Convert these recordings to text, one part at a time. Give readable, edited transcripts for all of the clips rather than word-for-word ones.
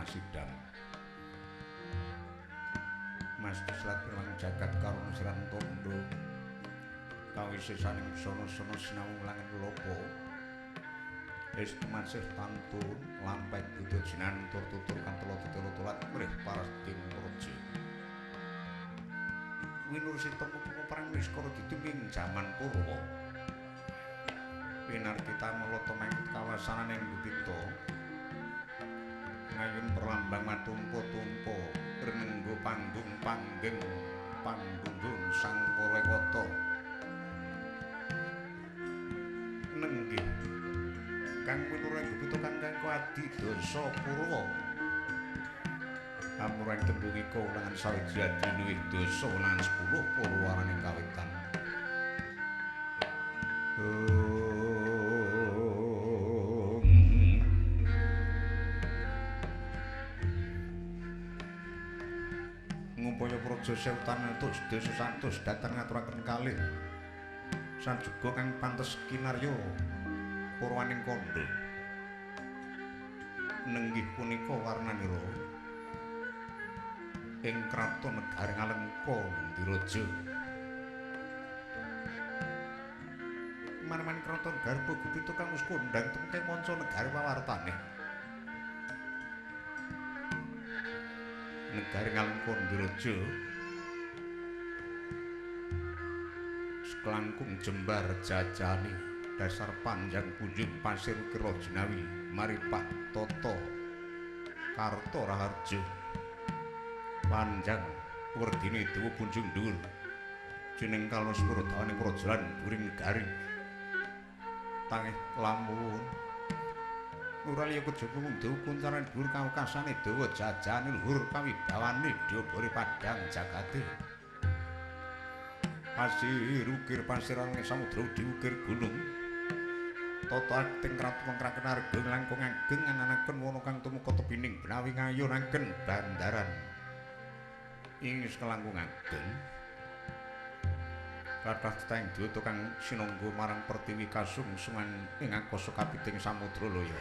Mas Idam. Mas Duslat pirang jagat karo siran tondo. Kawisesaning sono-sono sinau langen lopo. Estu masih tantun lampet butuh jinan tur tutur kantelo tutur tulat mrih parasting praja. Winursita mupunga perang niskara dituming jaman Purwa. Winartita malata mangkut kawasananing Gupita. Ngayun perlambang matumpa-tumpa renenggo panggung panggeng pandunggung sang Purwakata. Nenggih kang winureng Gupita kang kangko adi dasa Purwa. Amureng tembung ika ulangan sawiji adi luwih dasa ulangan 10 purwaraning kawitan. Ngupaya praja sewutan atus dasa santus dhateng ngaturaken kalih sajuga kang pantes kinarya purwaning kandha. Nenggih punika warnanira ing kraton negari Ngalengka Ndiraja. Man-man kraton garba Gupita kang wis kondhang tumekeng manca negari pawartane. Negari Ngalengka Ndiraja sekelangkung jembar jajane dasar panjang punjung pasir ukir jinawi maripah tata karta raharja. Panjang werdine dawa punjung dhuwur jeneng kalana sepuro dawane praja lan buring negari. Tangih lamun nuraliya kejaba mung dawa kuncaran dhuwur kawekasane dawa jajane luhur kawibawane dobore padhang jagate. Pasir ukir pasir ana samudra diukir gunung. Tata akting kraton kraken arga langkung ageng ananaken wana kang tumeka tebining benawi ngayunaken bandaran. Ing sekelangkung ageng kathah titahing dewata kang sinangga marang pertiwi kasungsungan ing angkasa kapiting samudra laya.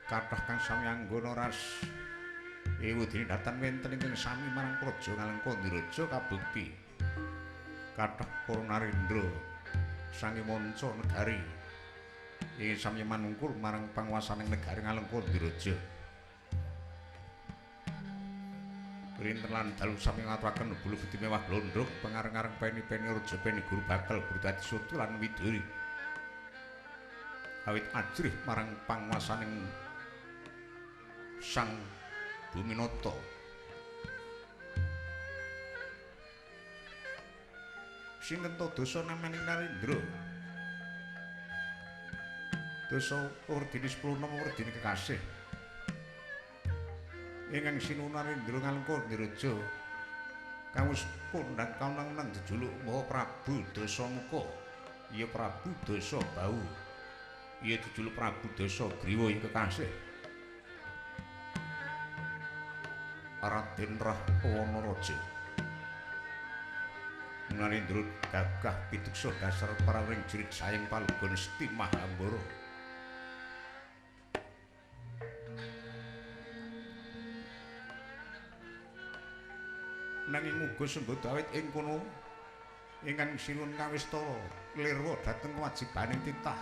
Kathah kang sami anggona ras ewudine datan wenten ingkang sami marang praja Ngalengka Ndiraja kabukti kathah para narendra sangi manca negari ing sami manungkul marang panguwasaning negari Ngalengka Ndiraja. Rinten lan dalu sami ngaturaken bulu budi mewah glondrok pengareng-areng peni-peni raja peni guru bakal guru dadi sutu lan widuri. Awit ajrih marang panguwasaning Sang Buminata. Sinten to dosa namaning Narendra? Dosa werdine 10 napa werdine kekasih? Ingkang sinuwun Narendra Ngalengka Ndiraja kang wis kondhang kaunang-unang jejuluk Maha Prabu Dasamuka, ya Prabu Dasabahu, ya jejuluk Prabu Dasagriwa ya kekasih Raden Rahwanaraja. Narendra gagah pituksa dasar parawing jurit sayang palugon Seti Mahambara. Nanging muga sembada awit ing kono ingkang sinuwun kawistara lirwa dhateng kewajibaning titah.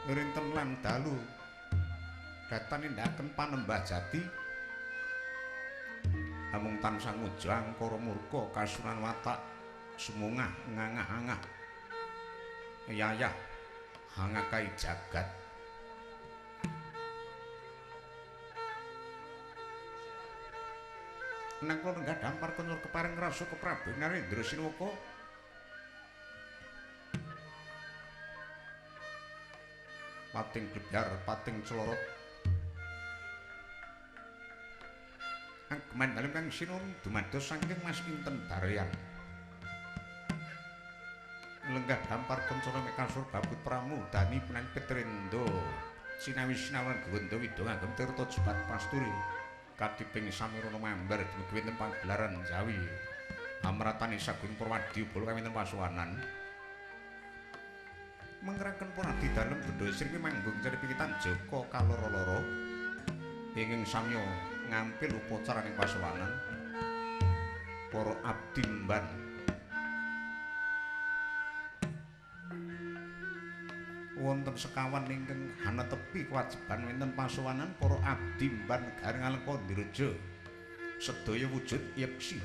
Rinten lan dalu datan nindakaken panembah jati namung tansah nguja angkara murka kasunan watak sumungah ngangah-angah yayah hangakai jagat. Nang kula nenggah dampar konur kepareng rasa keprabu Narendra Sinuwaka. Pating glebyar, pating celorot. Ageman dalem kang sinuwun dumados saking Mas Inten Daryan. Lenggah dampar kencana mekasur babut pramudani punan Petrendo. Sinawi sinawan gondo widha ngagem tirta jebat pasturi. Kadiping samirana mambar dumugi wonten pagelaran Jawi. Amratani sagung Purwadi bala kawinten pasuwanan. Mengeraken pun abdi dalem Bendho Sri manggung cari pikitan Joko kaloro-loro ingkang samya ngampil upacaraning pasuwanan para abdi mban wonten sekawan ingkang hanetepi kewajiban wonten pasuwanan para abdi mban negari Ngalengka Ndireja sedaya wujud yeksi.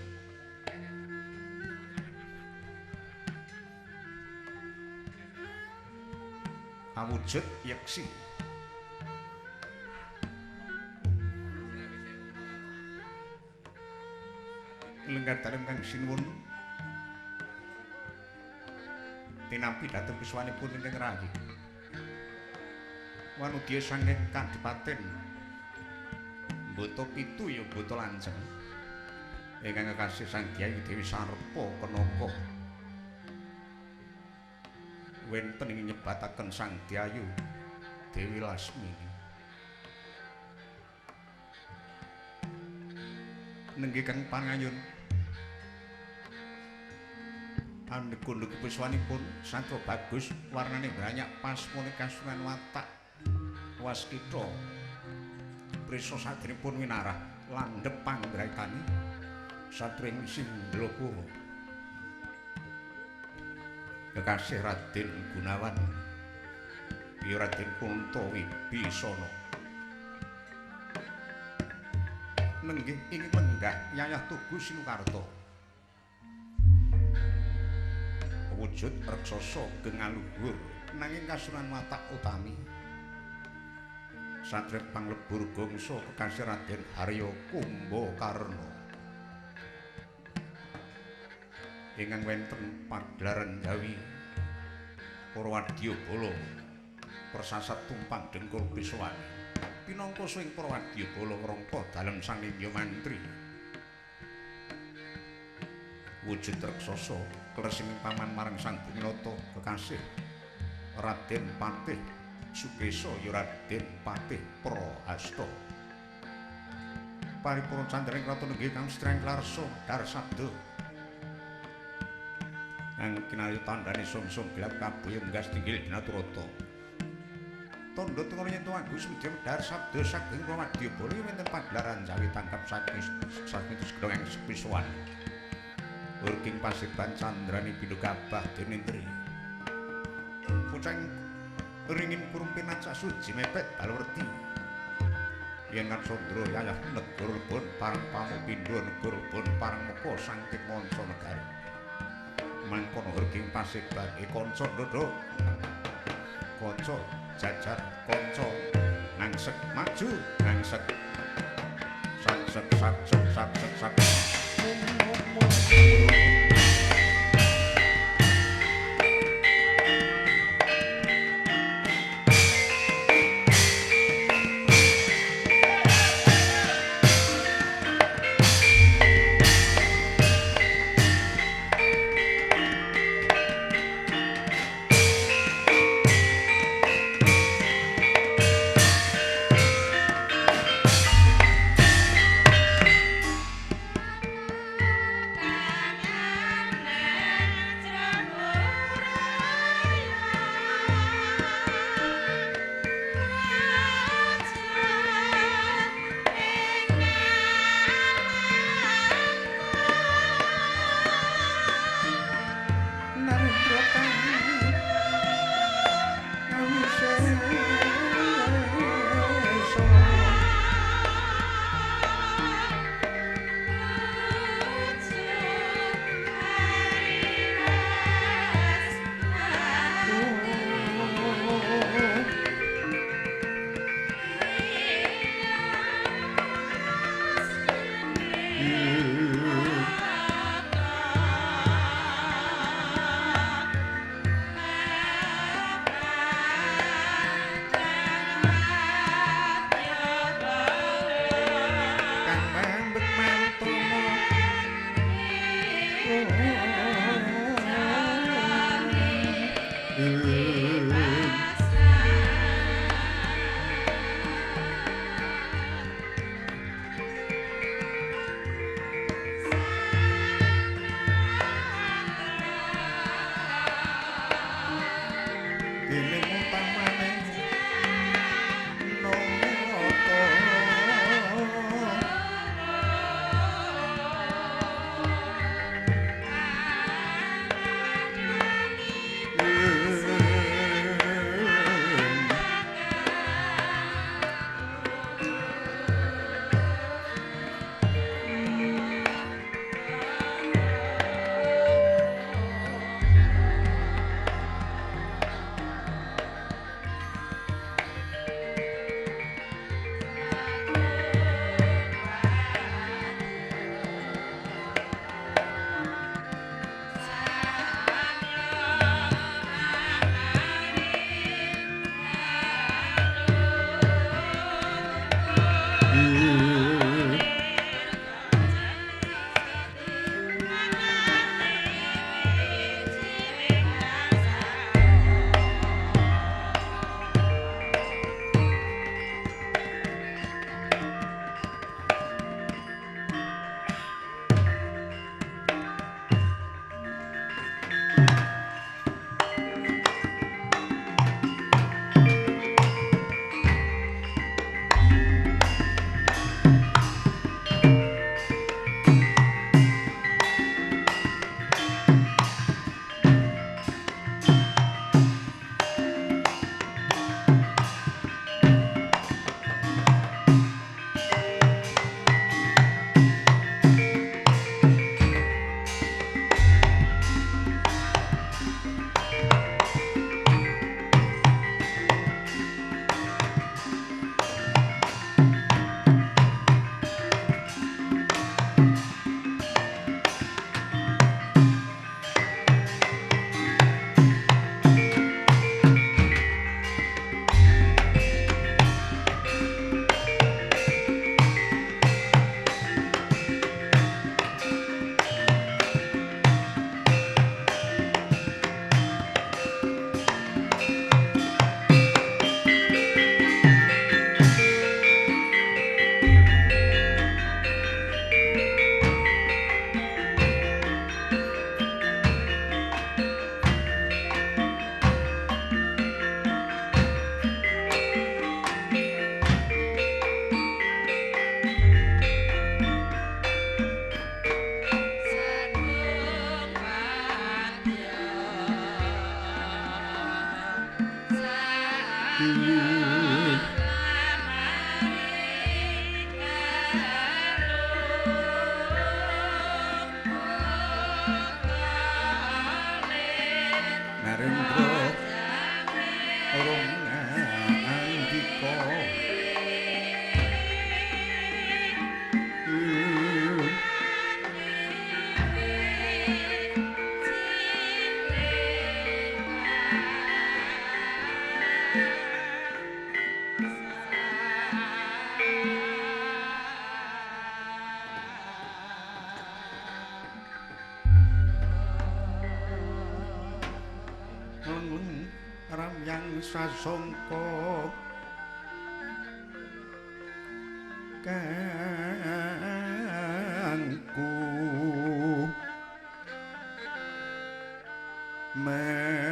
Awujud yeksi. Lenggar dalem kang sinuwun tinampi dhateng piswanipun ingkang rayi. Wanudya saking kadipaten Mbata Pitu ya Mbata Lanceng ingkang kekasih Sang Hyang Dewi Sarpa Kenaka wenten ing nyebataken Sang Dyayu Dewi Lasmi. Nenggih kang pangayun andhek-andhek piswanipun satra bagus warnane banyak pasmone kasunan watak waskita prisa sadrinipun winarah landhep panggraitane satring Sindlapura kekasih Raden Gunawan ya Raden Kunto Wibisana nenggih ing lenggah Yayah Tugu Sinukarta wujud raksasa gengaluhur nanging kasunan watak utami satria panglebur gongso kekasih Raden Haryo Kumbakarna ingkang wonten pagelaran Jawi para wadyabala persasat tumpang dengkul piswane pinangka swing para wadyabala ngrangka dalem Sang Nindya Mantri wujud raksasa klesing paman marang Sang Buminata kekasih Raden Patih Sukesa ya Raden Patih Prahasta paripurna candring kraton nenggih kang streng larsa darsabda kang kinayu tandane sumsum gelap kabuya menggas tinggil dinaturata tandha tunggal yen agus widya darsabda saking Prawadyabala wonten pagelaran Jawi tangkap saking saking sepisowan urking pasiban candrani pindha kabah denintri pucang ringin kurung pinacak suji mepet balwerti yen kan sondro yayah negara lebon parang pamupindha negara lebon parang muka saking manca negara mangkono urking pasiban kanca ndodho kanca jajar kanca ngangsek maju ngangsek sangsek sangsek sangsek sangsek. Narendra rong ngandika Ramyang sasongko kangku menyar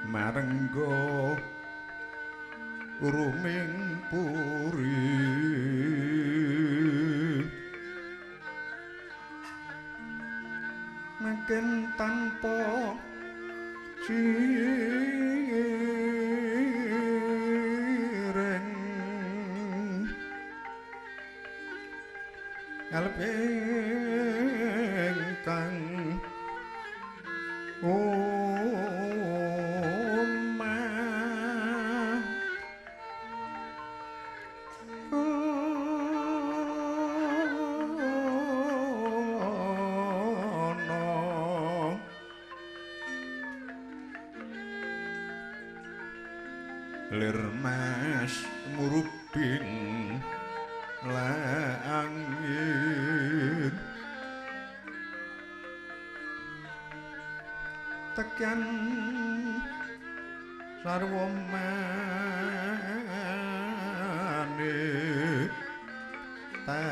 Marenggo ruming puri makin tanpa sireng alping kang Lir mas murubing langit tekan sarwa mane ta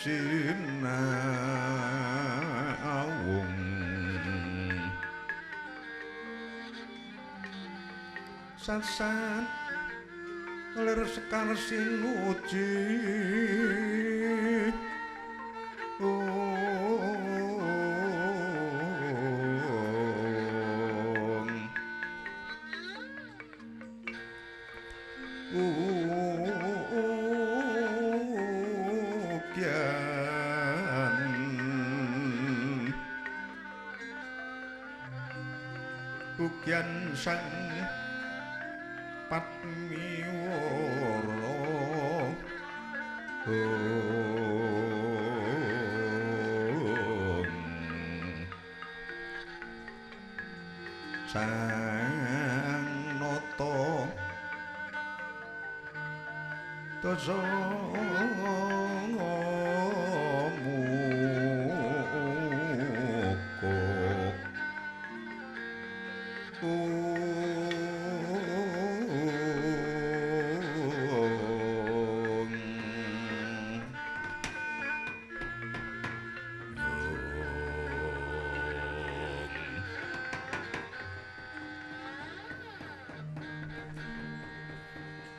sinawung sasat lir sekar sinuji Ugian sang patmiwara sang nata dasa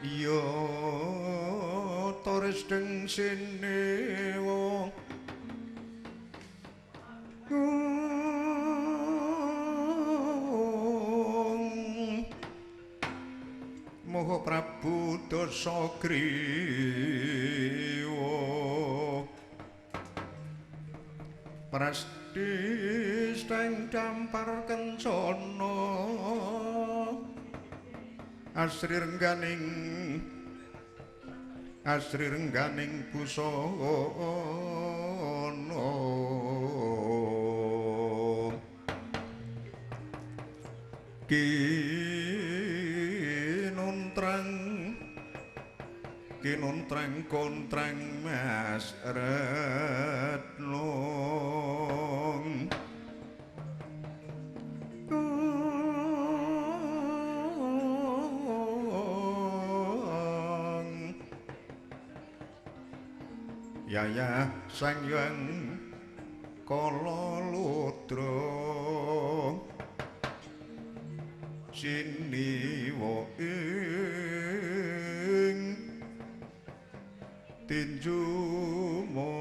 Ya Torres deng sinewa Moho Prabu Dasa Griwa Prasti steng dampar kencana Asri rengganing busana kinuntrang kontrang Mas Retno. Yayah Sang Hyang Kala Ludra siniwa ing tinju maya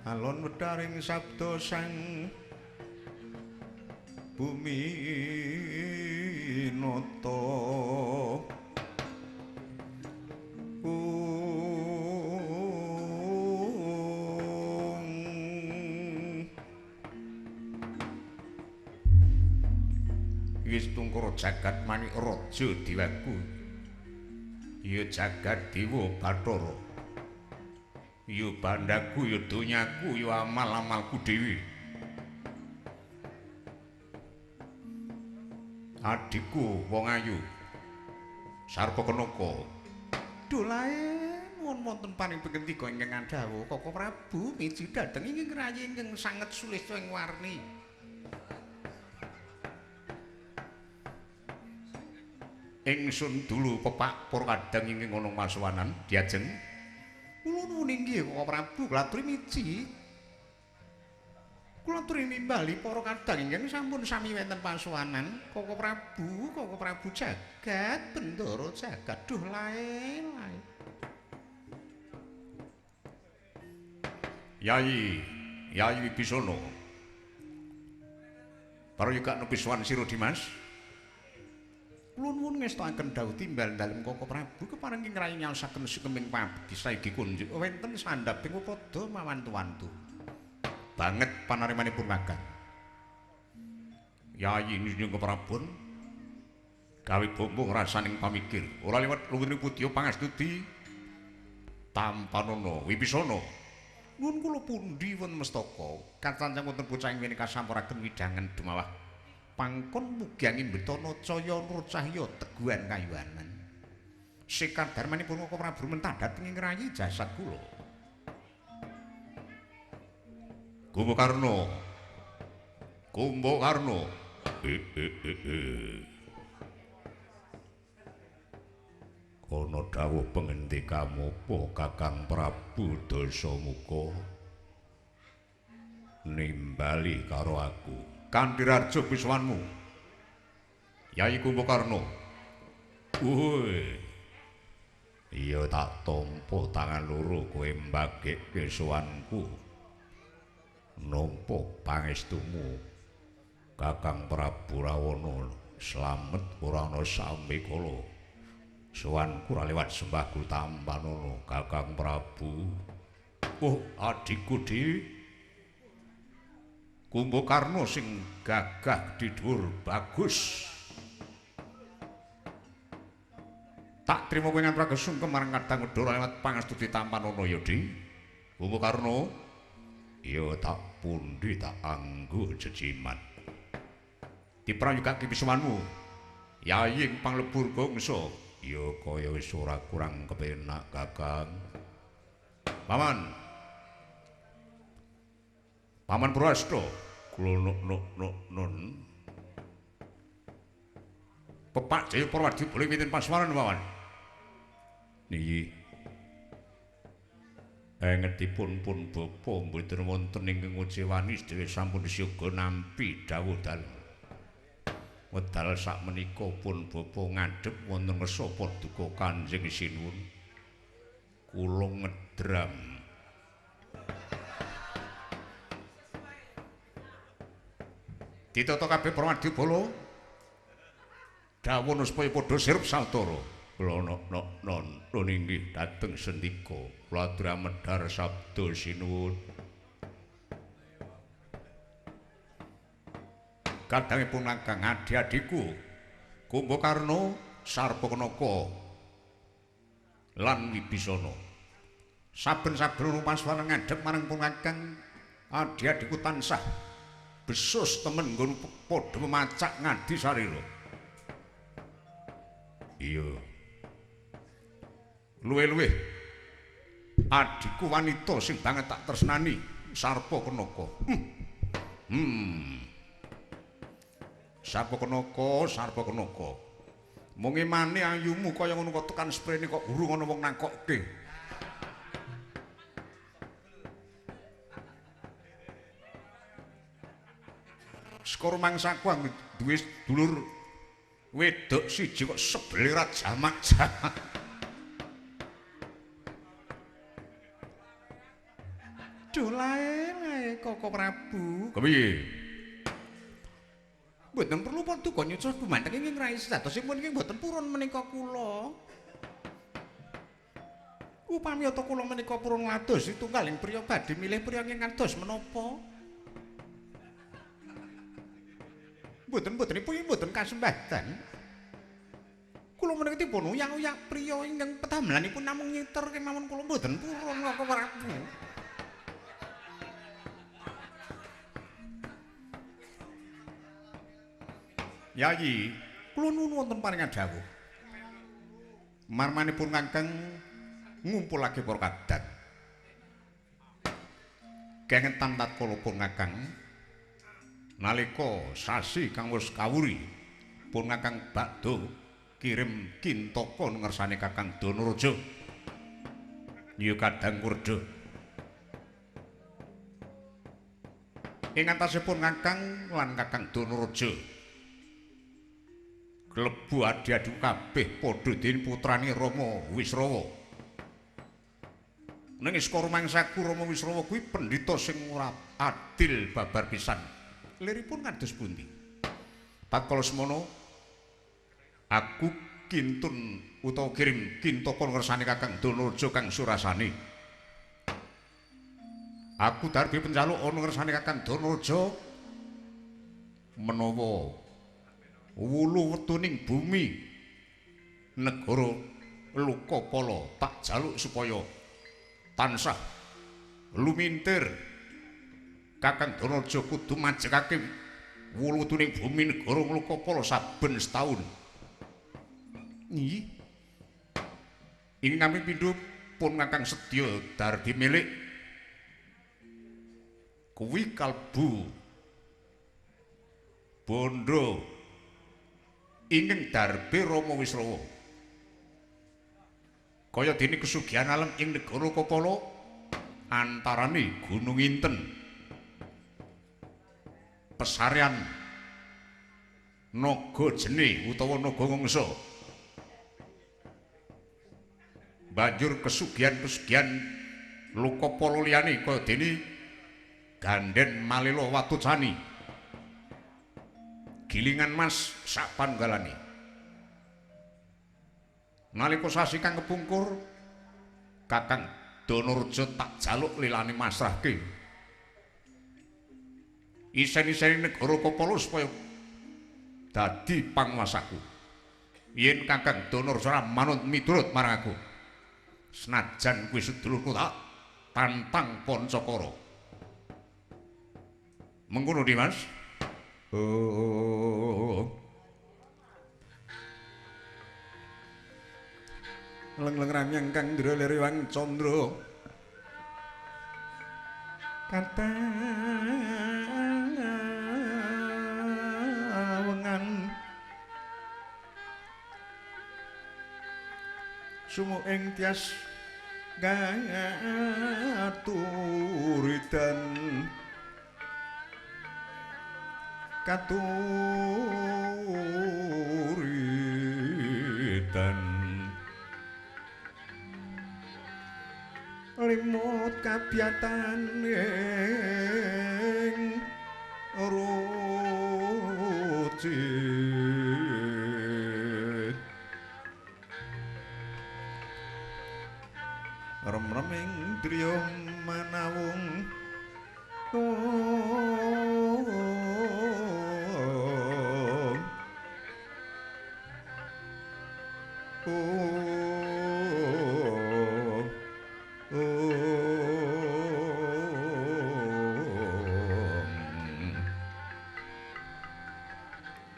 alon wedharing sabda sang bumi nata. Wis tungkara jagat manik raja dewaku ya jagat dewa bathara ya bandaku ya donyaku ya amal-amalku dhewe. Adhiku wong ayu Sarpakenaka dolae nuwun wonten paring pangendika ingkang andhawuh Koko Prabu miji dhateng ingkang rayi ingkang sanget sulistya ing warni. Ingsun dulu pepak para kadang ingkang ana masowanan diajeng. Kula nuwun inggih Koko Prabu kula aturi miji. Kula aturi nimbali para kadang ingkang sampun sami wonten pasowanan Koko Prabu, Koko Prabu jagat bendara jagat duh lae lae. Yayi, Yayi Wibisana. Para yuga nepi sowan sira Dimas. Kula nuwun ngestakaken dawuh timbal dalem Koko Prabu kepareng ing rayi nyaosaken sukeming pabdi saiki kunjuk wonten sandhaping padha mawantu-wantu. Banget panarimanipun kakang. Yayi Nunjung Prabun gawe bumbung rasaning pamikir ora liwat luwih putya pangastuti tampanana Wibisana. Nuwun kula pundi wonten mestaka kacancang wonten bocah ing wene kasampuraken widangan dumawah pangkon mugi angin betana caya nur cahya teguhan kayuwanan. Sekadarmanipun Koko Prabu mentah dhateng ing rayi jasad kula. Kumbakarna. Kumbakarna. Kono dawuh pengendikamu apa Kakang Prabu Dasamuka nimbali karo aku. Kanthi raja piswanmu Yayi Kumbakarna. Woi. Iya tak tampa tangan loro kowe mbagekke sowanku. Nampa pangestumu Kakang Prabu Rawana slamet ora ana sambekala. Sowanku ora liwat sembahku tampanana Kakang Prabu. Oh adikku Di Kumbakarna sing gagah didur bagus. Tak trima kowe ngaturaken sungkem marang kadang Wedhara lewat pangastuti tampanana ya Di. Kumbakarna ya tak pundi tak anggo jejimat. Diprayogake pisuwanmu Yayi ing panglebur gongso. Ya kaya wis ora kurang kepenak Kakang. Paman. Paman Purwasta kula nuk-nuk-nun. Pepak Jaya Purwadi boleh winten paswaran Paman. Niki engetipun pun bapa mboten wonten ingkang ngecewani sedaya sampun siaga nampi dawuh dalem. Wedal sakmenika pun bapa ngadhep wonten ngersa paduka Kanjeng Sinuwun. Kula ngedram. Ditata kabeh Prawadyabala. Dawuh supaya padha sirup saltara. Kula nok-nok-non inggih dhateng sendika. Kula aturi medhar sabda sinuwun. Kadangipun kakang adi-adiku Kumbakarna, Sarpakenaka lan Wibisana. Saben-saben paswaran ngadhep marang pun kakang adi-adiku tansah besus temen nggon padha memacak ngadi sarira. Iya. Luwih-luwih adikku wanita sing banget tak tresnani Sarpakenaka. Sarpakenaka, Sarpakenaka. Mung emane ayumu kaya ngono kok tekan sprene kok urung ana wong nakokke. Skor mangsaku duwe dulur wedok siji kok sebele ra jamak-jamak. Duh lae lae Koko Prabu. Kepiye? Mboten perlu paduka nyuca dumateng ing rai sejatosipun nggih mboten purun menika kula. Upami ata kula menika purun ngados tunggaling priya badhe milih priya ingkang kados menapa? Mboten-mboten ipun mboten kasembatan. Kula menika dipun uyang-uyang priya ingkang petamelanipun namung nyiter kemawon kula mboten purun Koko Prabu. Yayi, kula nuwun wonten paringan dawuh. Marmanipun kakang ngumpulake para kadang. Kengetan tatkala pun kakang nalika sasi kang wis kawuri pun kakang bakdo kirim kintaka ngersane Kakang Danaraja. Ya kadang kurda. Ing antasipun kakang lan Kakang Danaraja klebu adi-adi kabeh padha dening putrane Rama Wisrawa. Ning saka rumangsaku Rama Wisrawa kuwi pendhita sing ora adil babar pisan. Liripun kados pundi? Tatkala semono aku kintun utawa kirim kintaka ngersane Kakang Danaraja kang Surasane. Aku darbi penjaluk ana ngersane Kakang Danaraja menawa wulu wetuning bumi negara Lokapala tak jaluk supaya tansah lumintir. Kakang Danaraja kudu majekake wulu wetuning bumi negara Lokapala saben setaun. Nggih. Ing kami pindho pun kakang sedya darbi milik kuwi kalbu bondo ingkang darbe Rama Wisrawa. Kaya dene kesugihan alam ing negara Kapala antarane Gunung Inten, pesarean Naga Jene utawa Naga Wangsa, banjur kesugihan-kesugihan Lokapala liyane kaya dene Ganden Malela Watucani, gilingan mas sak panggalane. Nalika sasi kang kepungkur Kakang Danaraja tak jaluk lilane masrahke isen-isene negara Kapala supaya dadi panguwasaku. Yen Kakang Danaraja manut miturut marang aku, senajan kuwi sedulurku tak tantang Pancakara. Mengkono Dimas. Oh. Leng-leng ramyang kang ndra liriwang candra katawengan sumu ing tias katuritan katuritan limut kabiatan ing rucit rem-reming driya manawung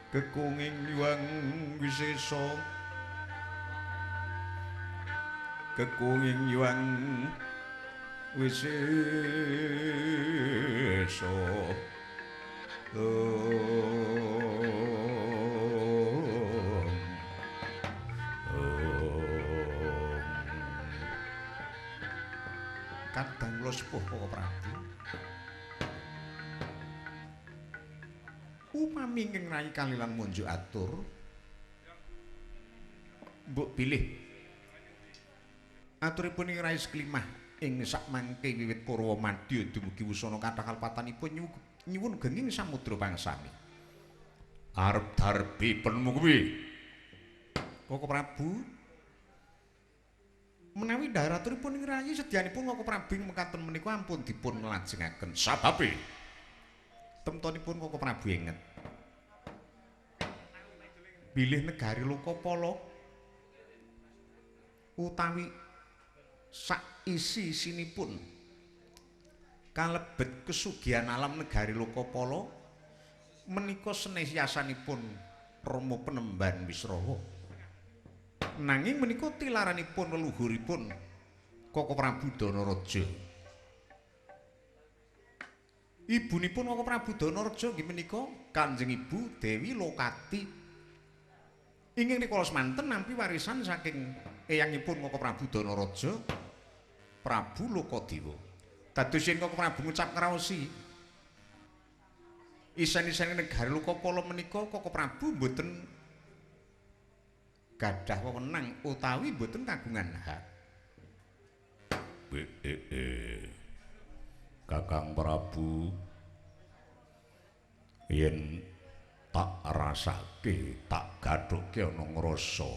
kekunging yuang wisesa kekunging yuang wisesa Kula sepuh Koko Prabu. Upami ingkang rayi kalilan munjuk atur mbok bilih aturipun ing rayi Seklimah ing sakmangke wiwit Purwa Madya dumugi wusana kathah kalpatanipun nyuwun genging samudra pangsami. Arep darbi penemu kuwi. Koko Prabu, menawi dhahar aturipun ing rayi sedyanipun Koko Prabu ing mekaten menika ampun dipun lajengaken. Sababe temtonipun Koko Prabu inget bilih negari Lokapala utawi sak isi-isinipun kalebet kesugihan alam negari Lokapala menika senesiasanipun Rama Penemban Wisrawa. Nanging menika tilaranipun leluhuripun Koko Prabu Danaraja. Ibunipun Koko Prabu Danaraja inggih menika Kanjeng Ibu Dewi Lokati. Ingkang rikala semanten nampi warisan saking eyangipun Koko Prabu Danaraja, Prabu Lokadewa. Dados yen Koko Prabu ngucap ngraosi isen-isene negari Lokapala menika Koko Prabu mboten gadah wewenang utawi mboten kagungan hak. Kakang Prabu, yen tak rasake, tak gathukke ana ngrasa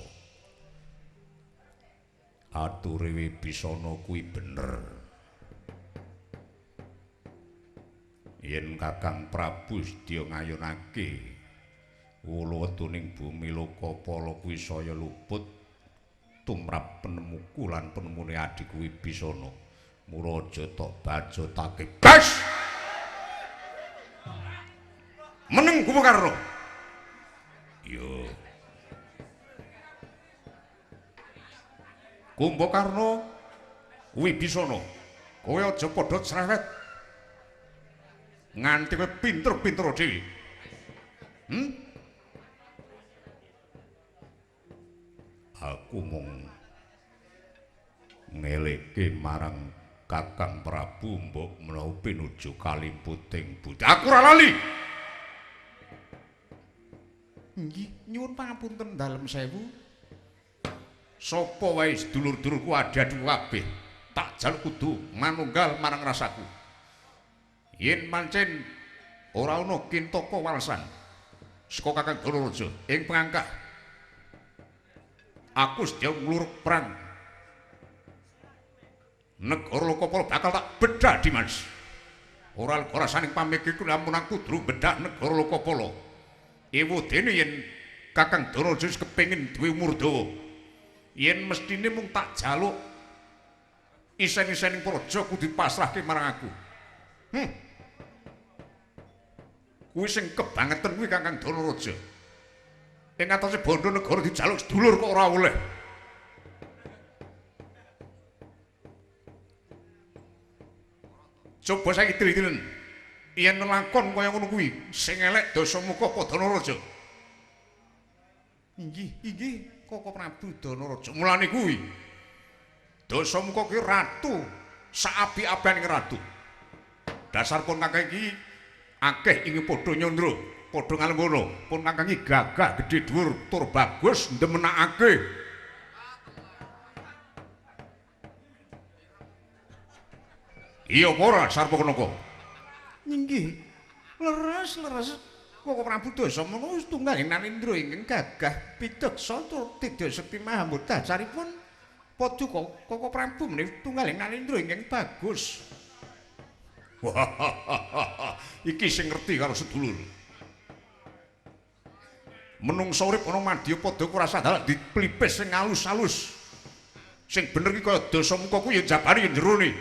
ature Wibisana kuwi bener. Yen Kakang Prabu sedya ngayunake wulu wetuning bumi Lokapala kuwi saya luput tumrap penemuku lan penemune adhiku Wibisana. Mula aja tok bacotake. Bas! Meneng Kumbakarna. Yo. Kumbakarna Wibisana, kowe aja padha cerewet. Nganti kowe pinter-pinter dhewe. Aku mung ngeleke marang Kakang Prabu mbok menawa pinuju kalimputing budi. Aku ora lali. Nggih, nyuwun pangapunten dalem sewu. Sapa wae sedulur-dulurku adi-adiku kabeh, tak jaluk kudu manunggal marang rasaku. Yen pancen ora ana kintaka walesan saka Kakang Danaraja ing pangangkah, aku sedya ngluruk perang. Negara Lokapala bakal tak bedhak Dimas. Ora lega rasaning pamikirku lamun aku kudu bedhak negara Lokapala. Ewadene yen Kakang Danaraja wis kepengin duwe umur dawa, yen mestine mung tak jaluk isen-isening praja kudu dipasrahke marang aku. Kuwi sing kebangetan kuwi Kakang Danaraja. Ing atase bondo negara dijaluk sedulur kok ora oleh. Coba saiki dili-dilen. Yen lakon kaya ngono kuwi, sing elek Dasamuka apa Danaraja? Inggih, inggih Koko Prabu Danaraja. Mulane kuwi Dasamuka kuwi ratu saapi-apianing ratu. Dasar pun kakang iki akeh ing padha nyandra, padha ngalembono. Pun kakang iki gagah gedhe dhuwur tur bagus ndemenakake. Iya apa ora Sarpakenaka? Inggih. Leres-leres Koko Prabu Dasamuka wis tunggaling Narendra ingkang gagah pideksa tur tidya sekti maha dasaripun paduka Koko Prabu menika tunggaling Narendra ingkang bagus. Wah, iki sing ngerti karo sedulur. Menungsa urip ana madya padha kurasa dalan diplipis sing alus-alus. Sing bener iki kaya Dasamuka kuwi ya jabane ya jerone.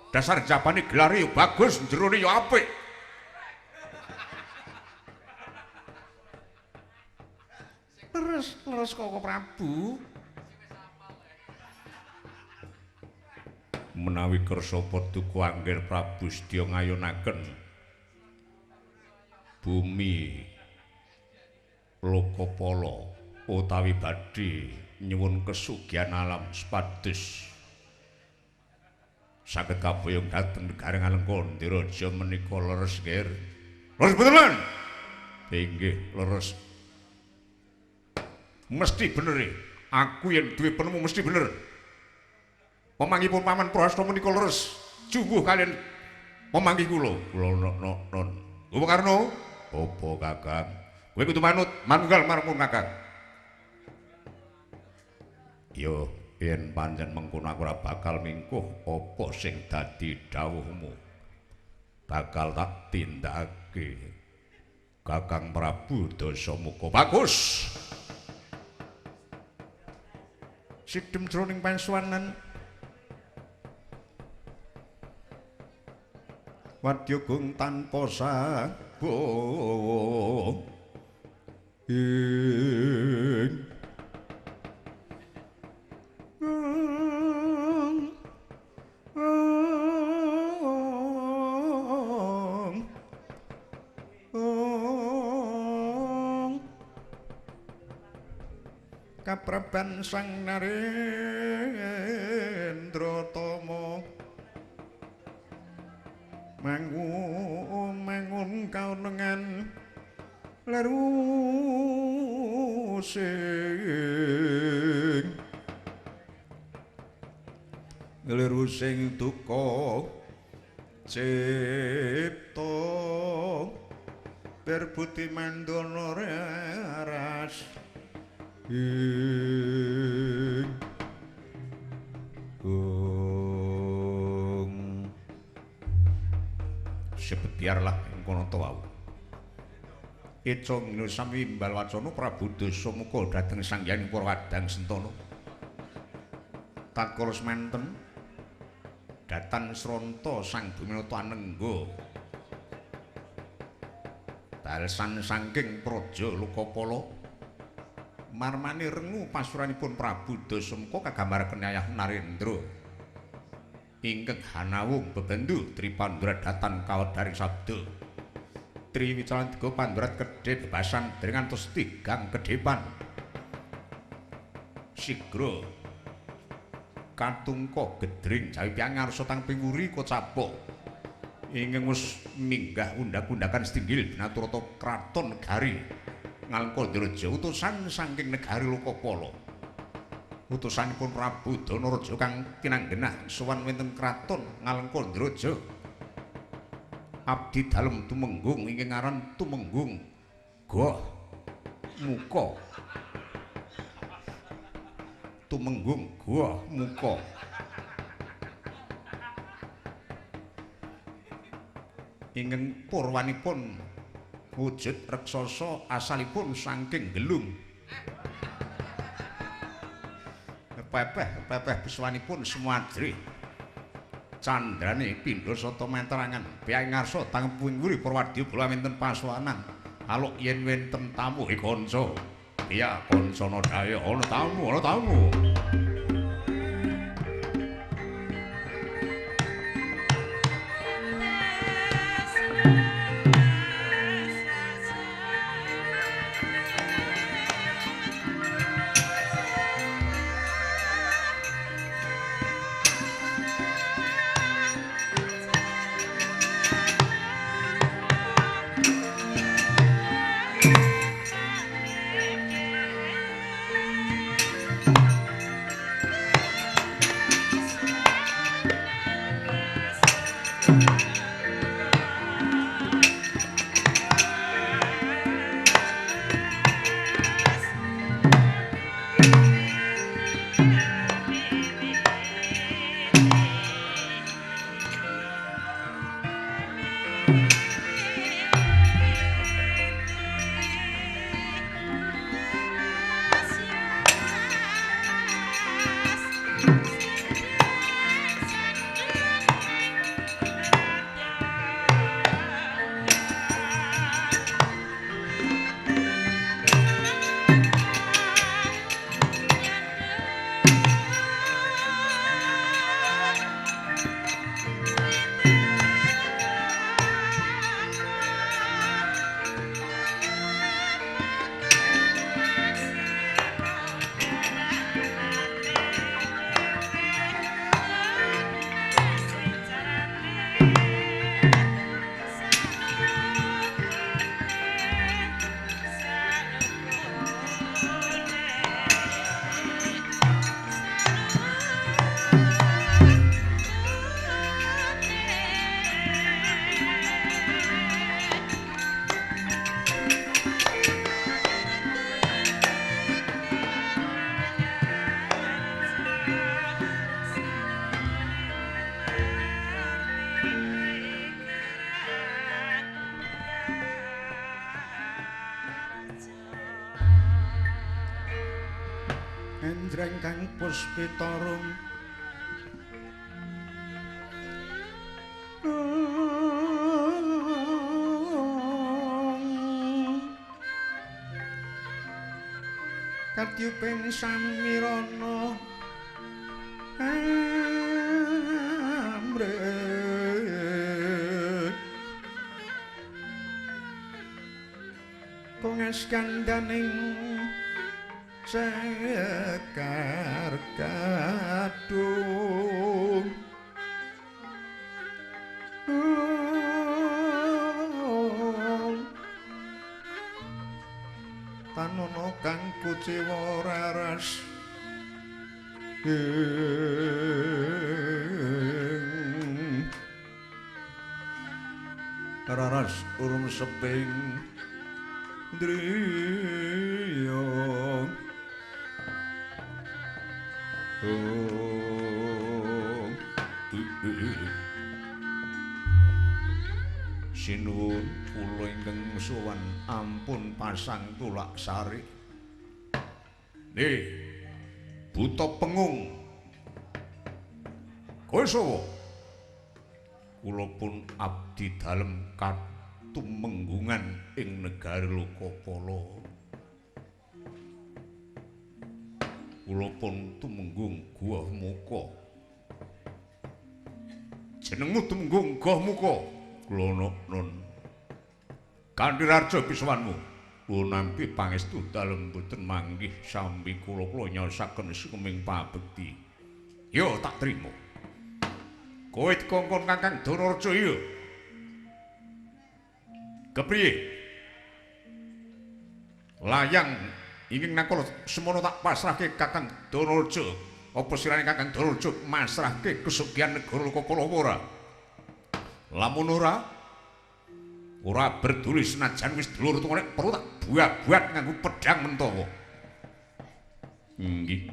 Dasar jabane gelare ya bagus, jerone ya apik. Leres, leres Koko Prabu. Menawi kersa paduka Angger Prabu sedya ngayunaken bumi Lokapala utawi badhe nyuwun kesugihan alam supados Saged kaboyong dhateng negari Ngalengka Ndiraja menika leres nggih. Leres beneran? Inggih, leres. Mesti bener e. Aku yen duwe penemu mesti bener. Pemanggipun Paman Prahasta menika leres. Jumbuh kalian pemanggih kula. Kula non. Bapak Karno, apa Kakang? Kowe kudu manut, manunggal marang Kakang. Yo, yen pancen mengkono aku ora bakal mingkuh apa sing dadi dawuhmu. Bakal tak tindakake. Kakang Prabu Dasamuka. Bagus. Sidem jroning pasuwanan wadya gung tanpa sabung ing kapraban Sang Narendra Tama mangun kaunengan lerusing duka cipta berbuti mandana ras ing Sebet biarlah ing kono ta wau. Eca ngene sami imbal wacana Prabu Dasamuka dhateng Sang Hyang Purwadang Sentana. Tatkala semanten datan sronta Sang Buminata anengga balesan saking Praja Lokapala marmane rengu pasuranipun Prabu Dasamuka kagambaraken Yayah Narendra ingkang hanawung bebendu Tripandra datan kawedaring sabda Triwicalantiga pandrat kedhe bebasan dereng ngantos tigang kedhepan sigra katungka gedring jawi piangarsa tang piwuri kocapa ingkang wis minggah undak-undakan setinggil binaturata kraton negari Ngalengka Ndiraja utusan saking negari Lokapala. Utusanipun Prabu Danaraja kang tinanggenah sowan wonten kraton Ngalengka Ndiraja. Abdi dalem tumenggung ingkang aran Tumenggung Goh Muka. Tumenggung Goh Muka. Ingkang purwanipun wujud raksasa asalipun saking Gelung. Pepeh-pepeh beswanipun semadri. Candrane pindha sata manterangan. Piyai ngarsa tangeping wuri Purwadya bala wonten pasuwanan. Aluk yen wonten tamu he kanca. Iya kancana daya ana tamu, ana tamu. Slendra ingkang puspitarum. Katyuping samirana amrih kongas kandaning sekar kadung. Tanono kang kuciwa raras raras urung seping driya. Sinuwun kula ingkang sowan ampun pasang tulak sari. Nih, buta pengung. Kowe sapa? Kula pun abdi dalem katumenggungan ing negari Lokapala. Kula pun tumenggung Gahmuka. Jenengmu Tumenggung Gahmuka? Kula nun. Kanthi raja pisawanmu. Kula nampi pangestu dalem boten manggih sambi kula kula nyaosaken suming pabekti. Yo tak trima. Kowe dikongkon Kakang Danaraja iya. Kepriye? Layang ingkang nakala semono tak pasrahke Kakang Danaraja. Apa sirane Kakang Danaraja masrahke kesugihan negara Lokapala ora? Lamun ora, ora berduli senajan wis dulur tuwa nek perlu tak buat-buat nganggo pedhang mentawa. Nggih.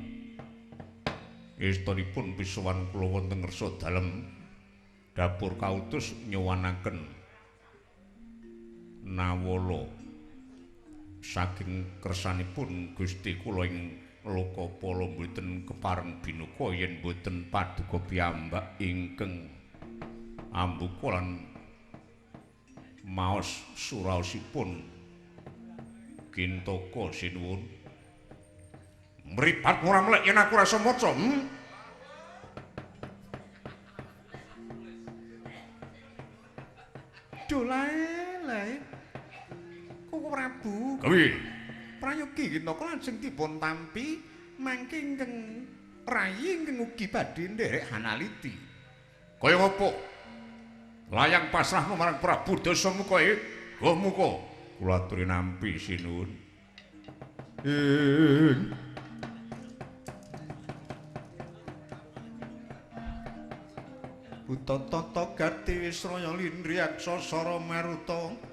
Estunipun pisowan kula wonten ngersa dalem dapur kautus nyuwanaken nawala saking kersanipun Gusti kula ing Lokapala mboten kepareng binuka yen mboten paduka piyambak ingkang ambuka lan maos suraosipun Kintaka sinuwun. Mripat ora melek yen aku ora iso maca. Duh lae. Koko Prabu. Kewi. Prayogi Kintaka lajeng dipun tampi mangke ingkang rayi ingkang ugi badhe nderek hanaliti. Kaya ngapa? Layang pasrahmu marang Prabu Dasamuka Gahmuka. Kula aturi nampi sinuwun. Buta tata gati wisraya lindriyaksa sara maruta.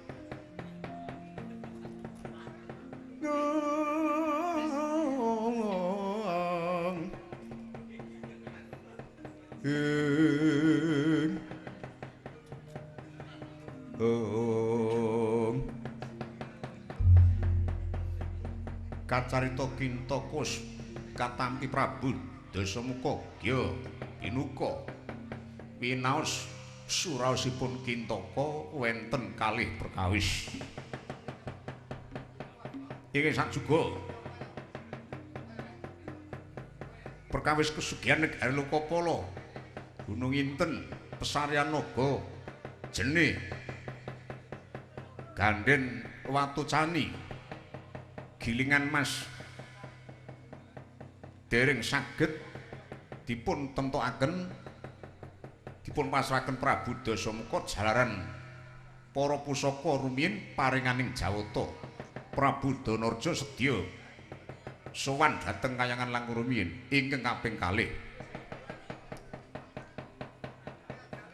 Kacarita Kintaka katampi Prabu Dasamuka Gya Binuka winaos suraosipun Kintaka wenten kalih perkawis. Iki sak juga perkawis kesugihan negari Lokapala, Gunung Inten, Pesarian Naga, Jene, Ganden Watu Cani, Gilingan Mas dereng saged dipun temtokaken dipun pasrahaken Prabu Dasamuka jalaran para pusaka rumiyin paringaning Jawata. Prabu Danaraja sedya sowan dhateng kayangan langkung rumiyin ingkang kaping kalih.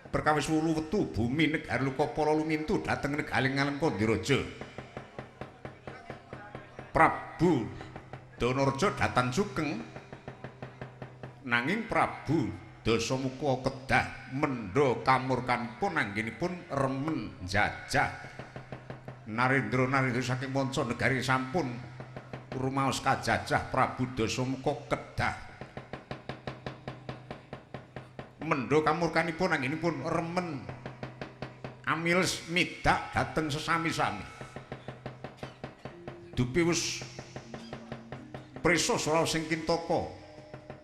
Perkawis wulu wetu bumi negari Lokapala lumintu dhateng negari Ngalengka Diraja. Prabu Danaraja dhateng sugeng nanging Prabu Dasamuka kedah mendha kamurkanipun anggenipun remen njajah. Narendra saking manca negari sampun Rumaos kajajah Prabu Dasamuka kedah mendho kamurkanipun anggenipun remen amiles midak dhateng sesami-sami. Dupi wis prisa sora sing kintaka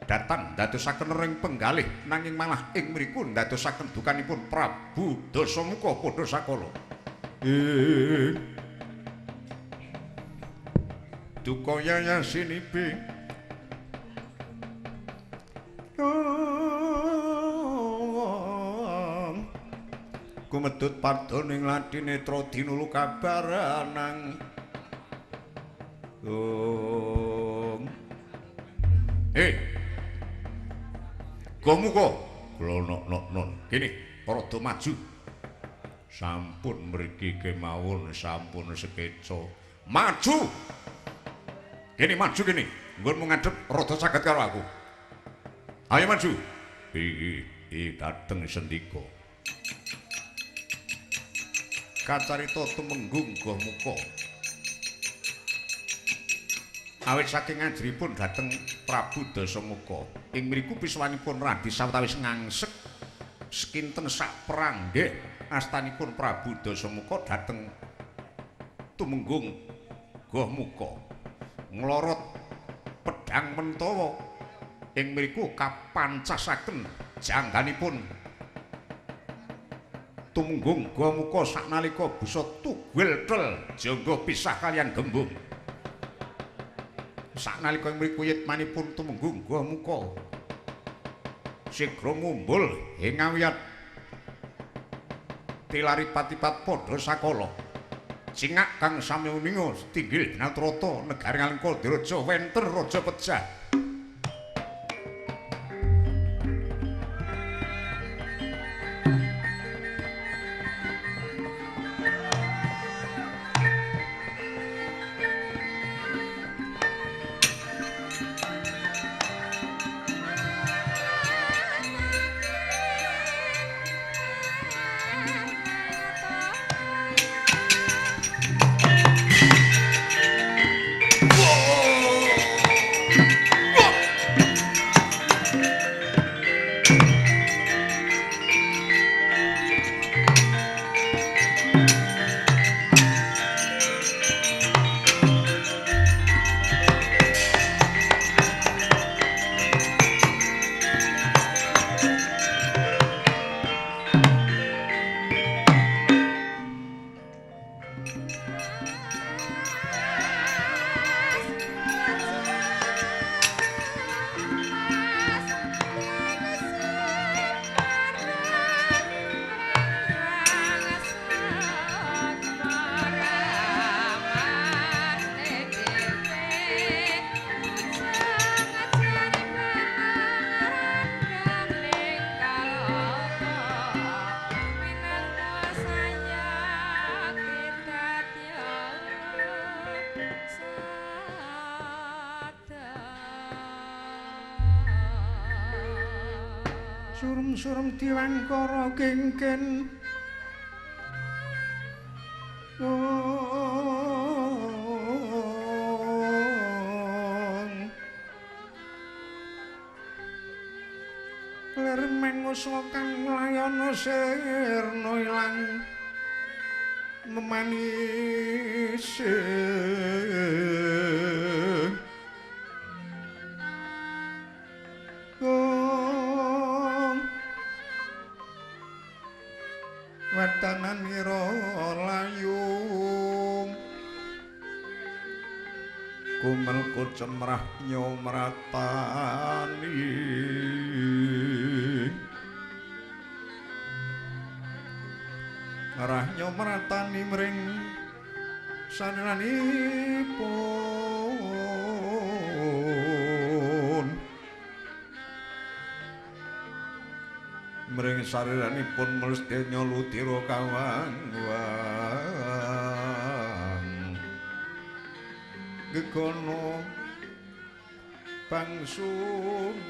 datang ndadosaken ring penggalih nanging malah ing mriku ndadosaken dukanipun Prabu Dasamuka padha sakala. Duka yayasinipi kumedhut padha ning lathi netra dinulu kabaranang. Gomuka glonok-nok-non. Kene rada maju. Sampun mriki kemawon sampun sekeca. Maju. Kene maju kene. Nggonmu ngadhep rada saged karo aku. Ayo maju. Iki dateng sendika. Kacarita tumenggung Gomuka. Awit saking ajripun dhateng Prabu Dasamuka. Ing mriku piswanipun radi sawetawis ngangsek sekinten sak pranggih astanipun Prabu Dasamuka dhateng tumenggung Gomuka. Nglorot pedhang mentawa ing mriku kapancasaken jangganipun tumenggung Gomuka saknalika busa tugel tel jangga pisah kalian gembung. Saknalika ing mriku yitmanipun tumenggung Gomuka sigra ngumbul ing ngawiyat tilari patipat padha sakala. Cingak kang sami uninga tinggil Natrata negari Alengka Diraja wenten raja pejah. Surum-surum diwangkara kengken lir menguswa kang layana sirna ilang memanise. Wetanan ira layung kumel kocemrah nyomratani rah nyomratani mring saniranipun mring sariranipun mlestenya ludira kawang-wang gegono bangsu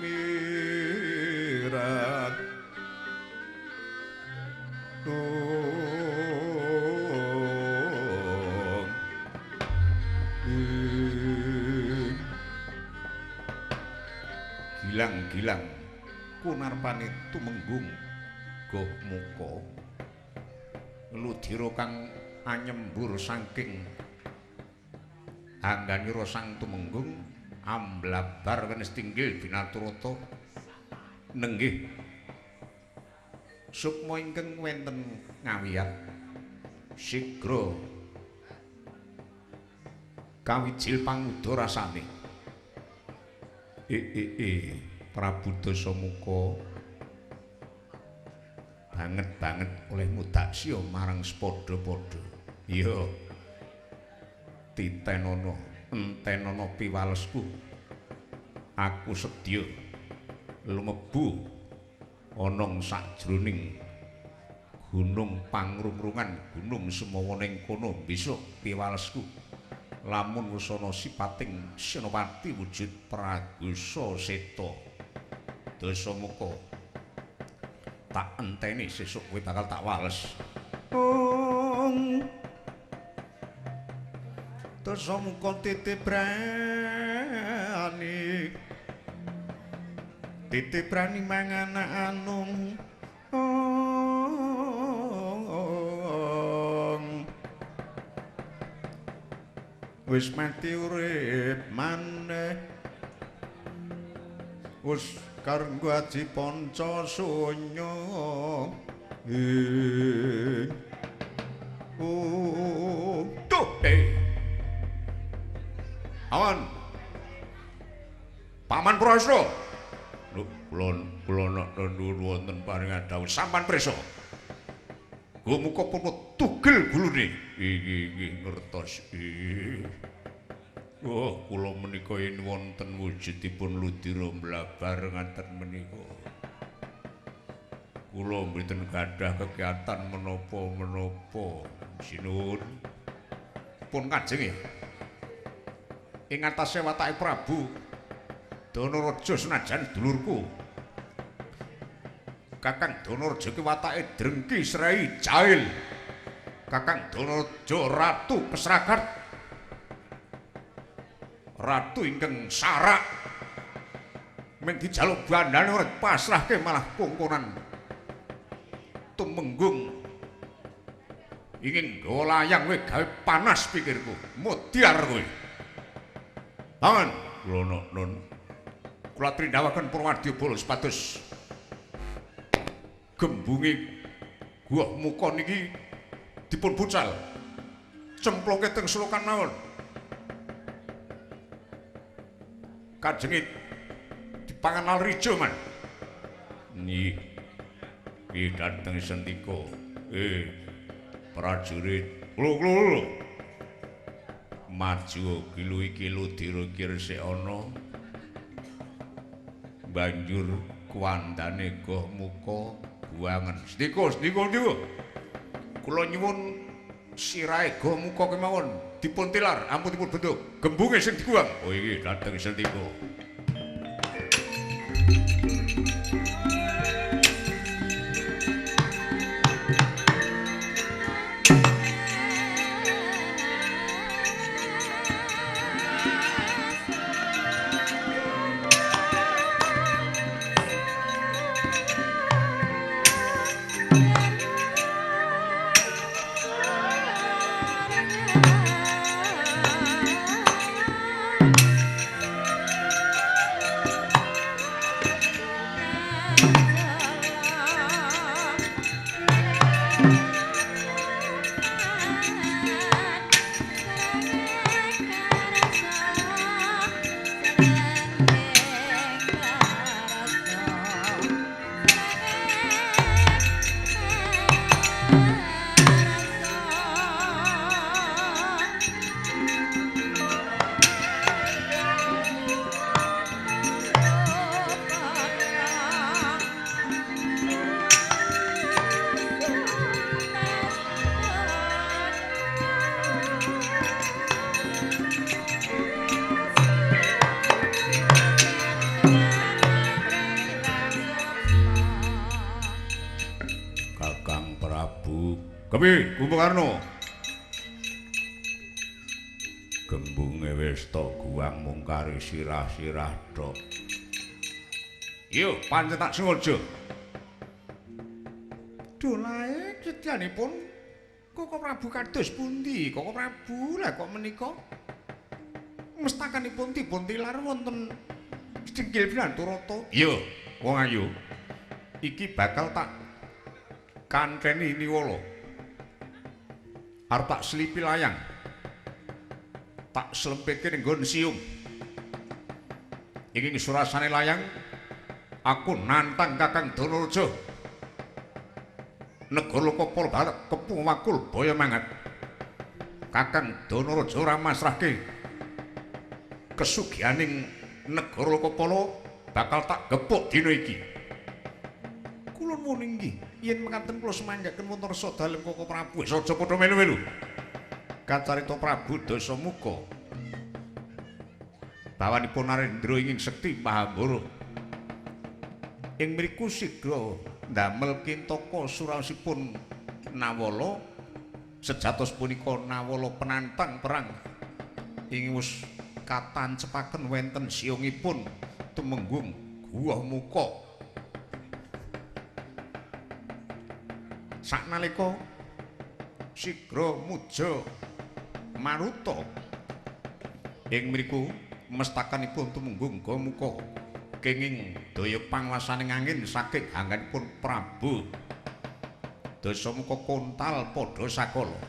mirat tung. Gilang-gilang kunarpane tumenggung Goh Muka ludira kang anyembur saking angganira sang tumenggung amblabar wenes tinggil binaturata nenggih sukma ingkang wonten ngawiyat sigra kawijil panguda rasane. Prabu Dasamuka banget-banget oleh mudaksya marang sepadha-padha. Iya. Titenono, entenono piwalesku. Aku sedya lumebu ana sajroning gunung pangrungrungan gunung Sumawa ning kono besok piwalesku. Lamun wis ana sipating senopati wujud Pragusa Seta. Dasamuka tak enteni sesuk kowe bakal tak wales. Dasamuka titip brani. Titip brani mangan anung. Wis mati urip maneh. Wis karenggo aji panca sunya. Tuh. Awan. Paman Prasna. Lho, kula nuwun wonten paringan dawuh sampan prisa. Gomuka pun tugel gulune. Iki ngertos. Oh, kula menika yen wonten wujudipun ludira mlabar ngaten menika. Kula mboten gadah kegiatan menapa-menapa. Sinuwun. Pun kajeng ya. Ing atase watake Prabu Danaraja senajan dulurku. Kakang Danaraja ki watake drengki srei jahil. Kakang Danaraja ratu kesrakat. Ratu ingkang sarak. Mung dijaluk bandane ora pasrahke malah kongkonan tumenggung. Ingin nggawa layang kowe gawe panas pikirku. Mudyar kowe. Paman, kula nun. Kula trindawaken Purwadya supados gembunge Guwa Muka niki dipun bucal. Cemplungke teng selokan mawon. Kajenge dipangan Alrijo, Man. Nggih. Nggih dhateng Sentika. Prajurit, kula. Maju kilu iki ludira iki resik ana. Banjur kuwandane Goh Muka buangen. Sendika, sendika niku. Kula nyuwun sirahe Goh Muka kemawon dipun tilar, ampun dipun bentuk. Gembunge sing dikuwang. Oh iki dhateng Sentika. Kepiye, Kumbakarna? Gembunge wis tok guwang mung kari sirah-sirah tok. Yo, pancen tak sengaja. Dolae sedyanipun Koko Prabu kados pundi? Koko Prabu lah kok menika mestakanipun dipun tilar wonten Sedinggil Binanturata. Iya, wong ayu. Iki bakal tak kantheni niwala. Arep tak slipi layang. Tak slempeke ning nggon siung. Iki surasane layang aku nantang Kakang Danaraja. Negara Lokapala balek kepung wakul baya mangat. Kakang Danaraja ora masrahke kesugihaning negara Lokapala bakal tak gepuk dina iki. Kula nuwun inggih, yen mekaten kula semanggaken wonten rasa dalem Koko Prabu. Wis aja padha melu-melu. Kacarita Prabu Dasamuka bawanipun Narendra inging sekti Mahabara. Ing mriku sigra ndamel kintaka suraosipun Nawala, sejatos punika Nawala penantang perang ing wis katancepaken wenten siungipun tumenggung Guwamuka. Saknalika sigra muja maruta ing mriku mestakanipun tumenggung Guwamuka kenging daya panguwasaning angin saking anggenipun Prabu Dasamuka kontal padha sakala.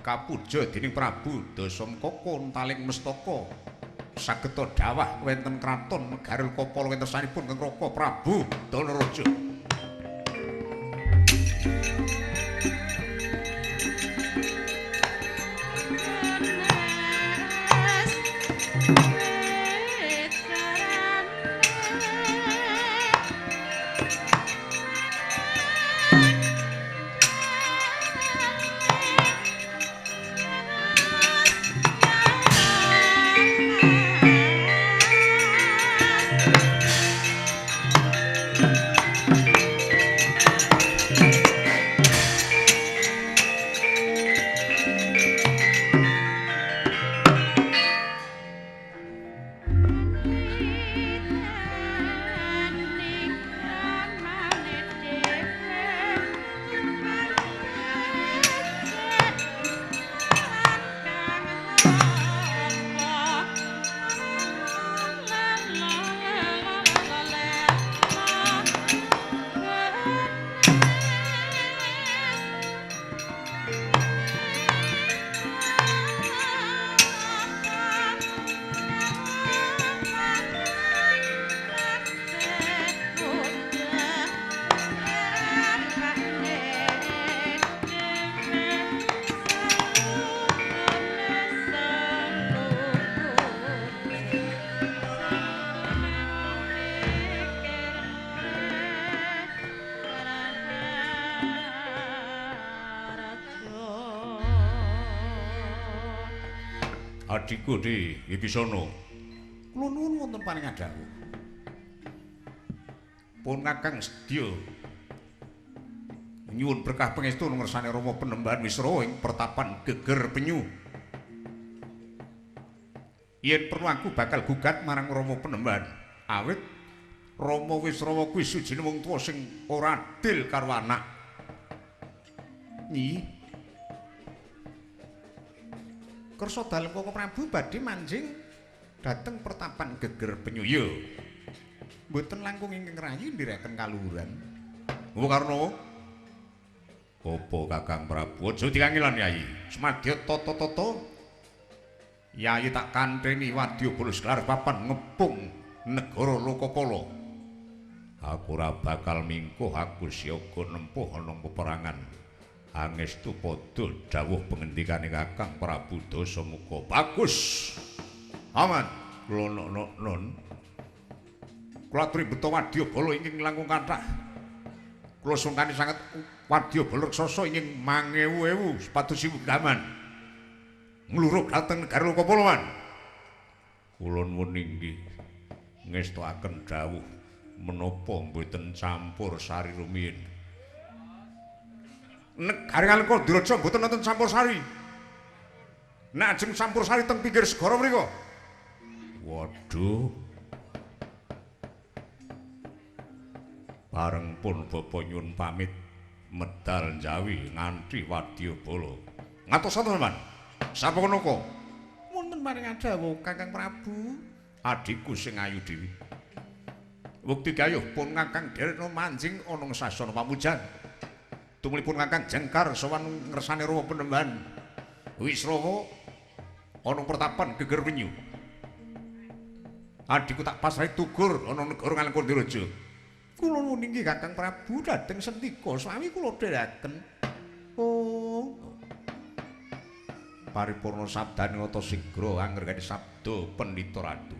Kapuja dening Prabu Dasamuka kontaling mestaka sageta dawah wonten kraton Negara Lokapala wentesanipun Raka Prabu Danaraja. Adhiku di Wibisana. Kula nuwun wonten paring dawuh. Pun Kakang sedya nyuwun berkah pangestu ngersane Rama Penembahan Wisrawa ing pertapan Geger Penyu. Yen perlu aku bakal gugat marang Rama Penembahan. Awit Rama Wisrawa kuwi sujine wong tuwa sing ora adil karo anak. Nyi Kersa dalem Koko Prabu badhe manjing dhateng pertapan Geger Penyu. Ya. Mboten langkung ingkang rayi ndherekaken kaluhuran. Apa karna? Apa Kakang Prabu? Aja dikangelan Yayi. Semadya tata-tata Yayi tak kantheni wadya bulus gelar papan ngepung negara Lokapala. Aku ora bakal mingkuh, aku siaga nempuh ana peperangan. Angestu padha dawuh pengendikane Kakang Prabu Dasamuka. Bagus. Aman. Kula non. Kula aturi beto wadyabala ingkang langkung kathah. Kula sungkani sanget wadyabala raksasa ingkang mangewu-ewu sepatus siwu gaman. Nglurug dhateng negara Lokapala man. Kula nuwun inggih ngestokaken dawuh menapa mboten campur sari rumiyin. Negari Ngalengka Diraja mboten wonten campur sari. Nek ajeng campur sari teng pinggir segara mriku. Waduh. Bareng pun bapa nyun pamit medal njawi nganti wadyabala. Ngatos teman. Sapa kono kok? Wonten maring dawuh Kakang Prabu, adhiku sing ayu dewi. Wektu gayuh pun Kakang Derno manjing ana ing sasana pamujan. Tumulipun Kakang Jengkar sowan ngersane rawa penemban. Wisrawa ana pertapan Geger Penyu. Adhiku tak pasrahi tugur ana negara Ngalengkandiraja. Kula nuwun inggih Kakang Prabu dhateng Sentika sami kula dherekaken. Oh. Paripurna sabdane ata sigra angregani sabda Pandhita Ratu.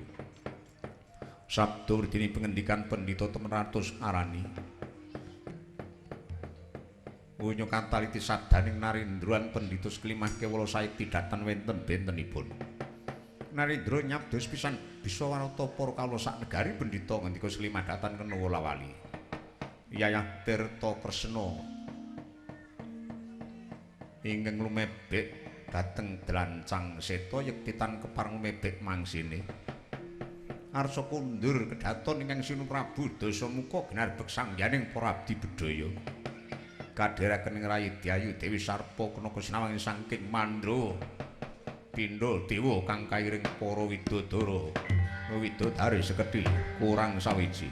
Sabda werdine pengendikan Pandhita temen ratus arani. Unya kataliti sabdaning Narendra Pandhita sekelimah kewala saekti datan wenten bentenipun. Narendra nyabdos pisan bisa warata para kawula sak negari pendhita ngendika selimah datan kena wolawali. Yayah Tirta Kresna ingkang lumebek dhateng Dlancang Seta yekti tan kepareng lumebek mangsine. Arsa kundur kedhaton ingkang Sinu Prabu Dasamuka ginarbek sangyaning para abdi bedhaya. Kadheraken ing rayi Dyayu Dewi Sarpa kena kesinawang saking Mandra. Pindha dewa kang kairing para widodara widodari sekedhil kurang sawiji.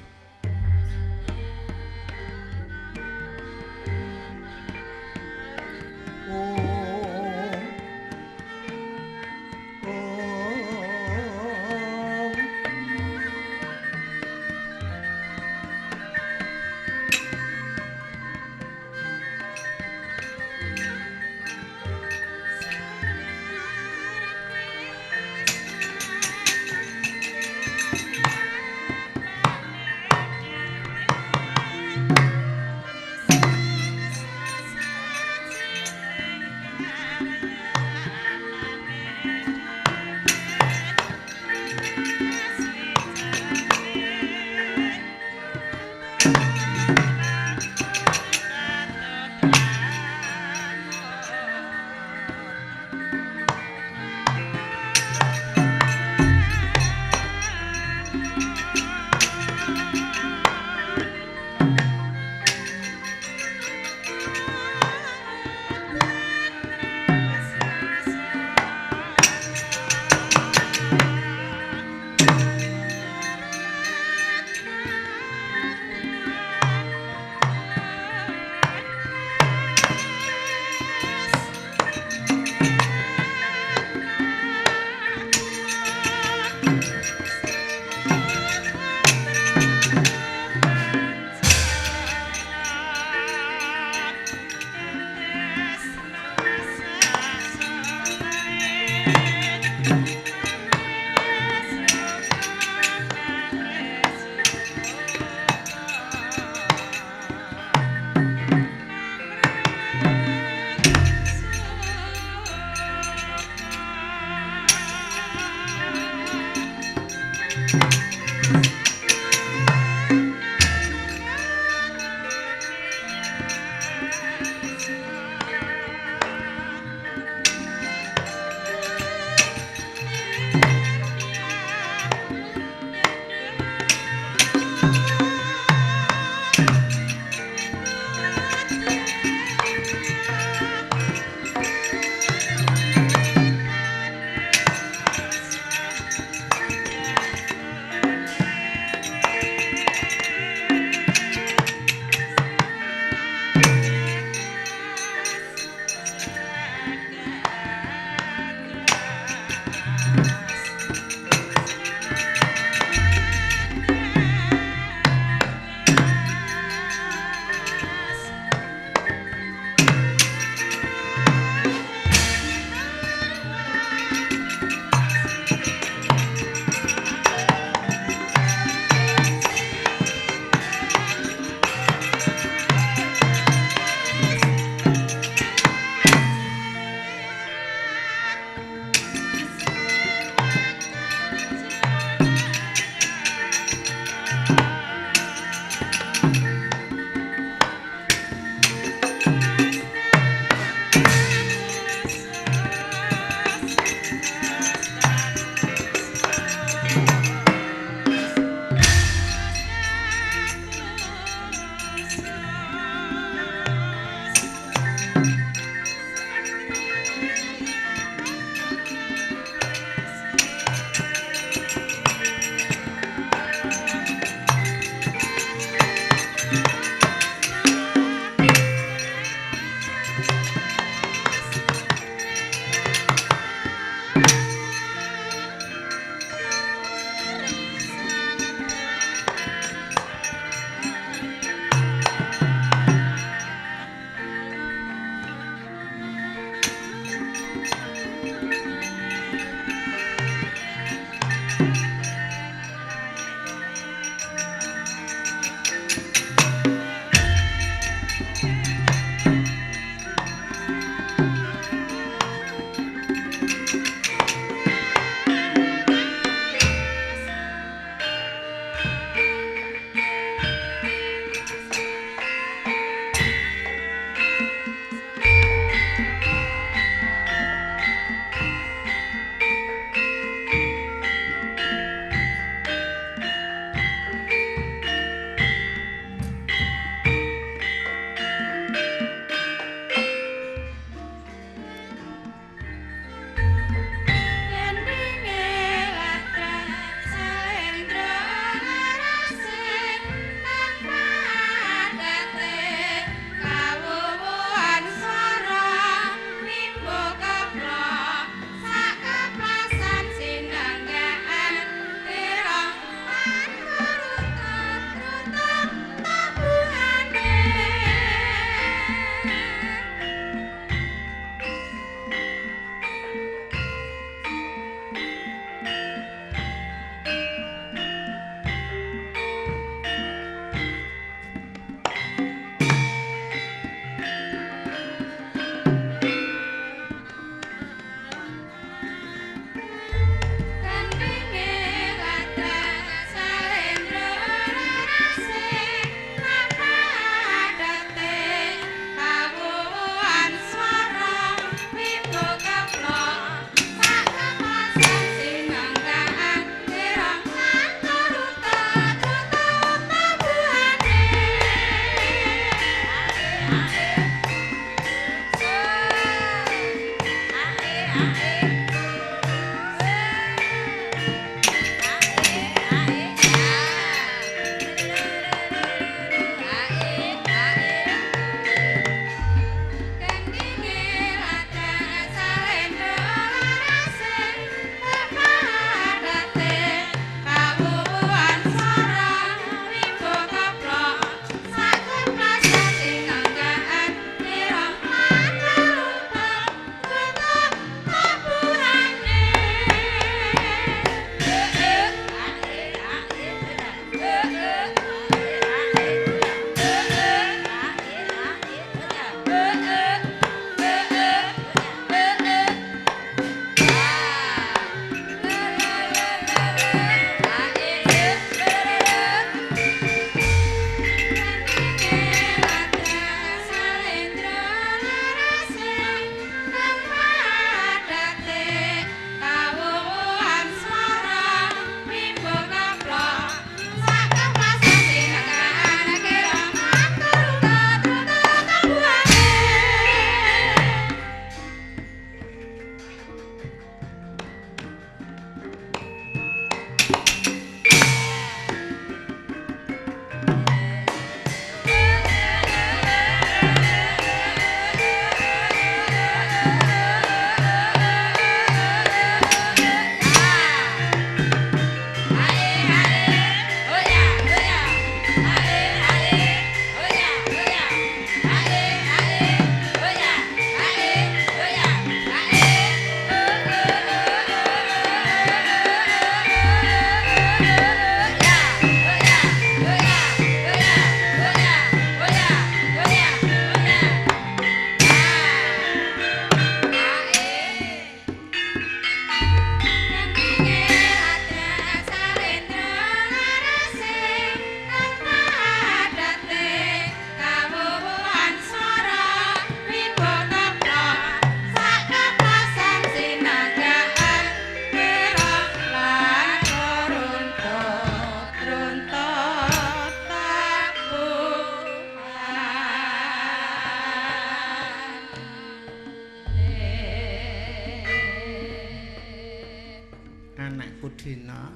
Anakku Dina.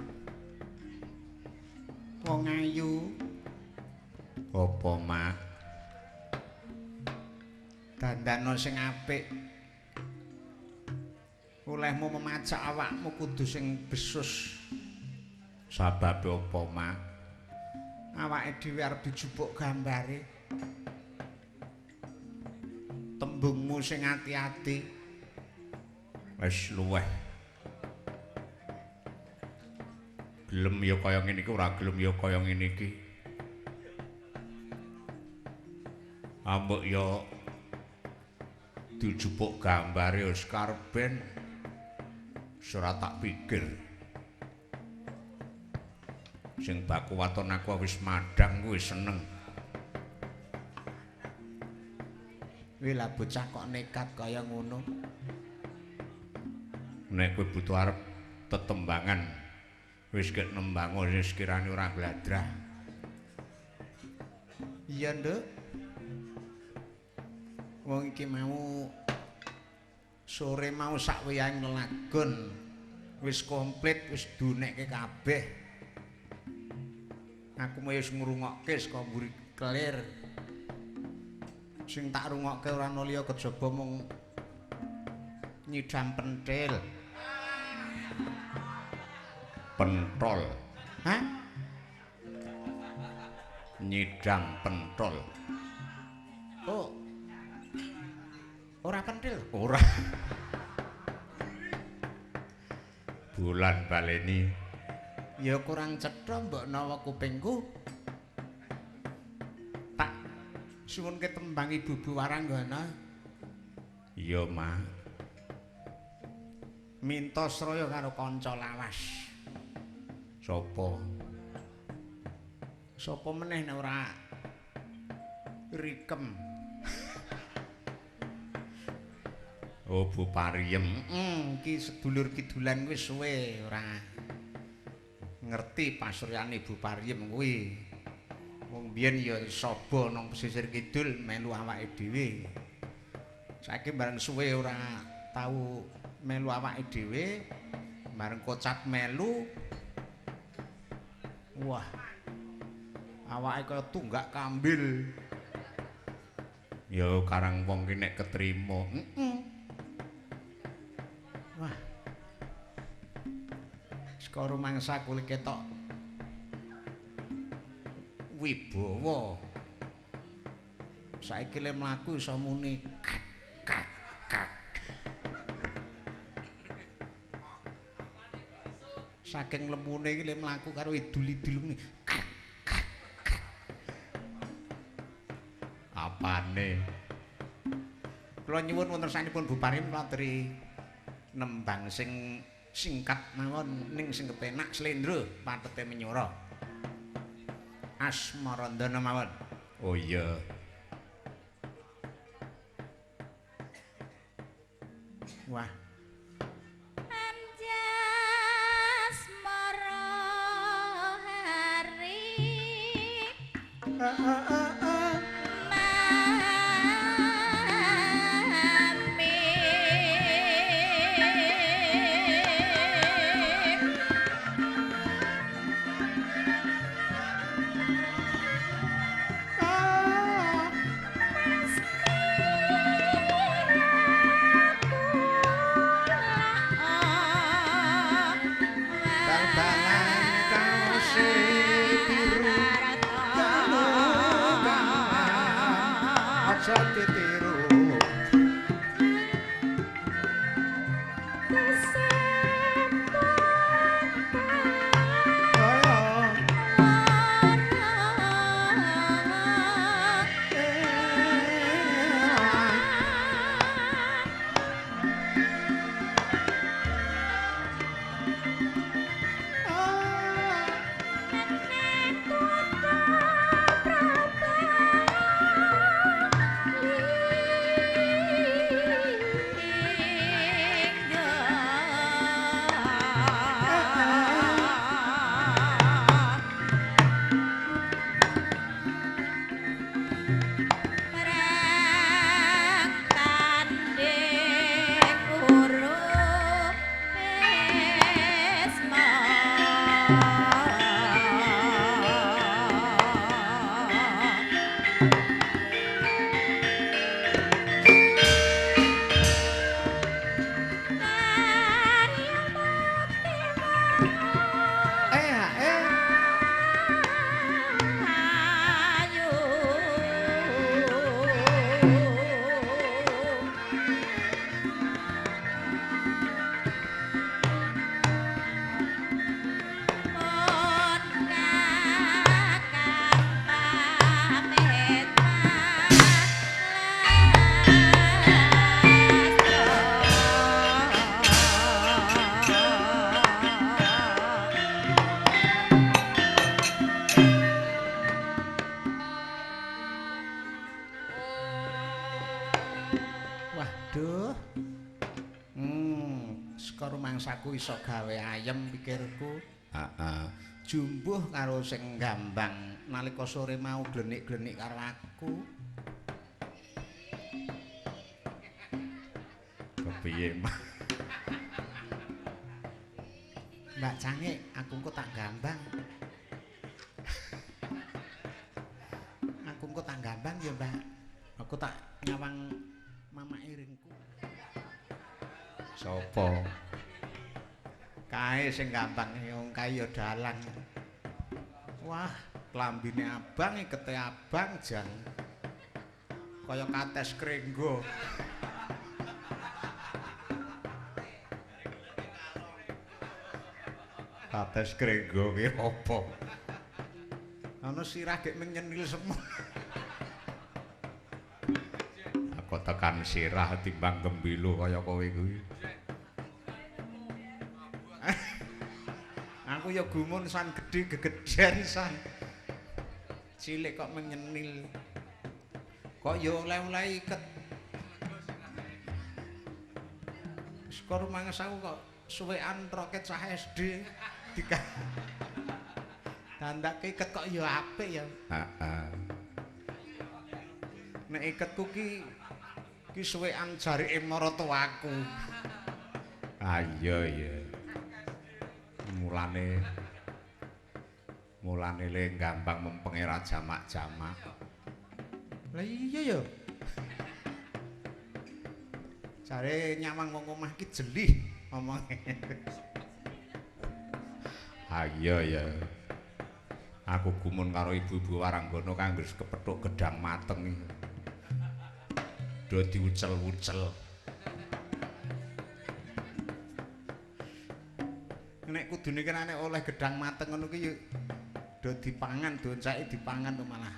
Wong ayu. Apa, Mak? Dandano sing apik. Olehmu memacak awakmu kudu sing besus. Sababe apa, Mak? Awake dhewe arep dijupuk gambare. Tembungmu sing ati-ati. Wis luweh. Gelem ya kaya ngene iki, ora gelem ya kaya ngene iki. Ambek ya dijupuk gambare wis karben. Wis ora tak pikir. Sing baku waton aku wis madhang kuwi seneng. Wih lah bocah kok nekat kaya ngono. Nek kowe butuh arep tetembangan wis gek nembang wis kirane ora gladrah. Iya, Nduk. Wong iki mau sore mau sak wayahing lelagon wis komplit wis dunekke kabeh. Aku mau wis ngrungokke saka mburi kelir. Sing tak rungokke ora ana liya kejaba mung nyidam pentil. Pentol. Hah? Nyidam pentol. Oh. Ora pentil? Ora. Bulan baleni. Ya kurang cetha mbok nawa kupingku. Tak suwunke tembang Ibu Waranggana. Iya, Mak. Minta sraya karo kanca lawas. Sapa? Sapa meneh nek ora Rikem. Oh, Bu Pariem. Iki sedulur kidulan wis suwe ora ngerti pasuryane Bu Pariem kuwi. Wong biyen ya saba nang pesisir kidul melu awake dhewe. Saiki bareng suwe ora tau melu awake dhewe, bareng kocap melu. Wah. Awake kaya tunggak kambil. Ya karang wong ki nek ketrima. Wah. Saka rumangsa kuwi ketok wibawa. Saiki le mlaku iso muni kak kak kak. Saking lemune iki le mlaku karo idul-idul muni kak kak kak. Apane? Kula nyuwun wonten sanipun Bu Parim latri nembang sing singkat mawon ning sing kepenak slendro patete menyora. Asmarandana mawon. Oh iya. Wah. Anjas mara hari. Bal-balan kaose biru. Aduh. Saka rumangsaku iso gawe ayem pikirku. Heeh. Jumbuh karo sing gambang nalika sore mau glenik-glenik karo aku. Kepiye, Mas? Mbak Cangik, aku engko tak gambang. Aku engko tak gambang ya, Mbak. Aku tak nyawang mama iringku. Sopo? Kae sing gambang wong kae ya dalang. Wah, klambine abang, ikete abang jan. Kaya kates krenggo. Kates krenggo ki apa? Ana sirah gek menyenil semua. Aku tekan sirah timbang gembilo kaya kowe kuwi. Aku ya gumun san gedhe gegeden san. Cilik kok menyenil. Kok ya oleh-oleh iket. Saka rumangsaku kok suwekan roket cah SD. Dika dandake iket kok ya apik ya. Heeh. Nek iketku ki ki suwekan jarike maratuwaku. Ah iya iya. Mulane mulane le gampang mempenge ra jamak-jamak. Lah iya ya. Jare nyawang wong omah ki jelih omonge. Ah iya ya. Aku gumun karo ibu-ibu waranggana kanggo kepethuk gedang mateng iki. Do diucel-ucel. Nek kudune kene nek oleh gedang mateng ngono ki ya do dipangan, doncake dipangan to malah.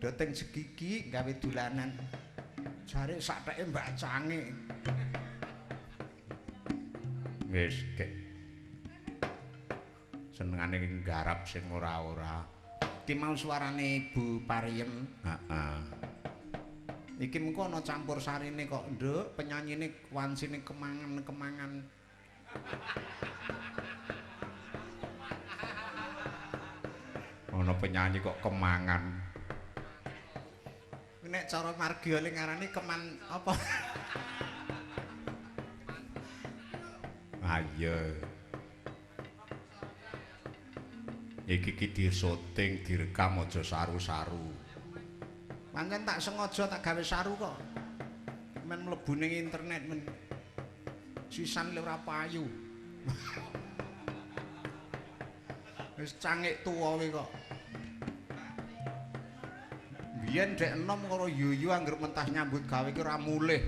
Do teng segigi gawe dolanan. Jare sak teke Mbak Cange. Wis kek. Senengane nggarap sing ora-ora. Ki mau suarane Ibu Pariem. Heeh. Iki mengko ana campur sarine kok, Nduk, penyanyine wansine kemangan-kemangan. Ana penyanyi kok kemangan. Nek cara margiole ngarani keman apa? Ah iya. Iki ki disoting, direkam aja saru-saru. Pancen tak sengaja tak gawe saru kok. Men mlebu ning internet men. Sisan le ora payu. Wis cangik tuwa kowe kok. Biyen dek enom karo yuyu angger mentas nyambut gawe ki ora mulih.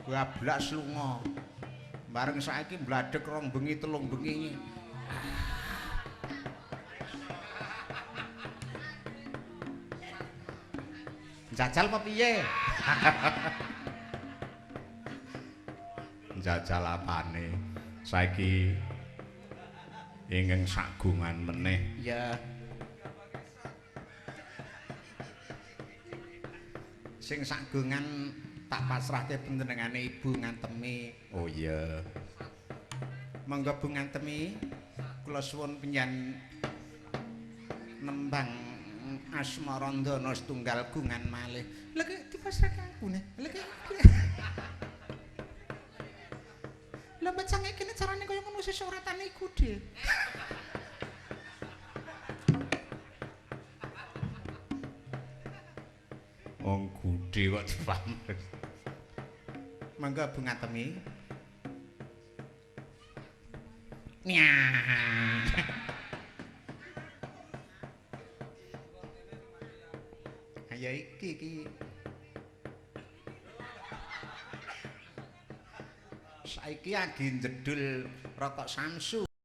Bablas lunga. Bareng saiki bladek rong bengi telung bengi. Jajal apa piye? Jajal apane? Saiki ingkang sagungan meneh. Ya. Sing sagungan tak pasrahke panjenengane Ibu Ngantemi. Oh iya. Monggo Bu Ngantemi, kula suwun panjenengan nembang Asmarandana setunggal gungan malih. Lha ki dipasrahke aku ne. Lha ki. Lah Mbak Cange kene carane kaya ngono sesuk ratane iku, Dik. Wong gudhe kok dipamer. Monggo Bu Ngatemi. Nyah. Ya iki iki. Saiki agi njedul rokok Samsu.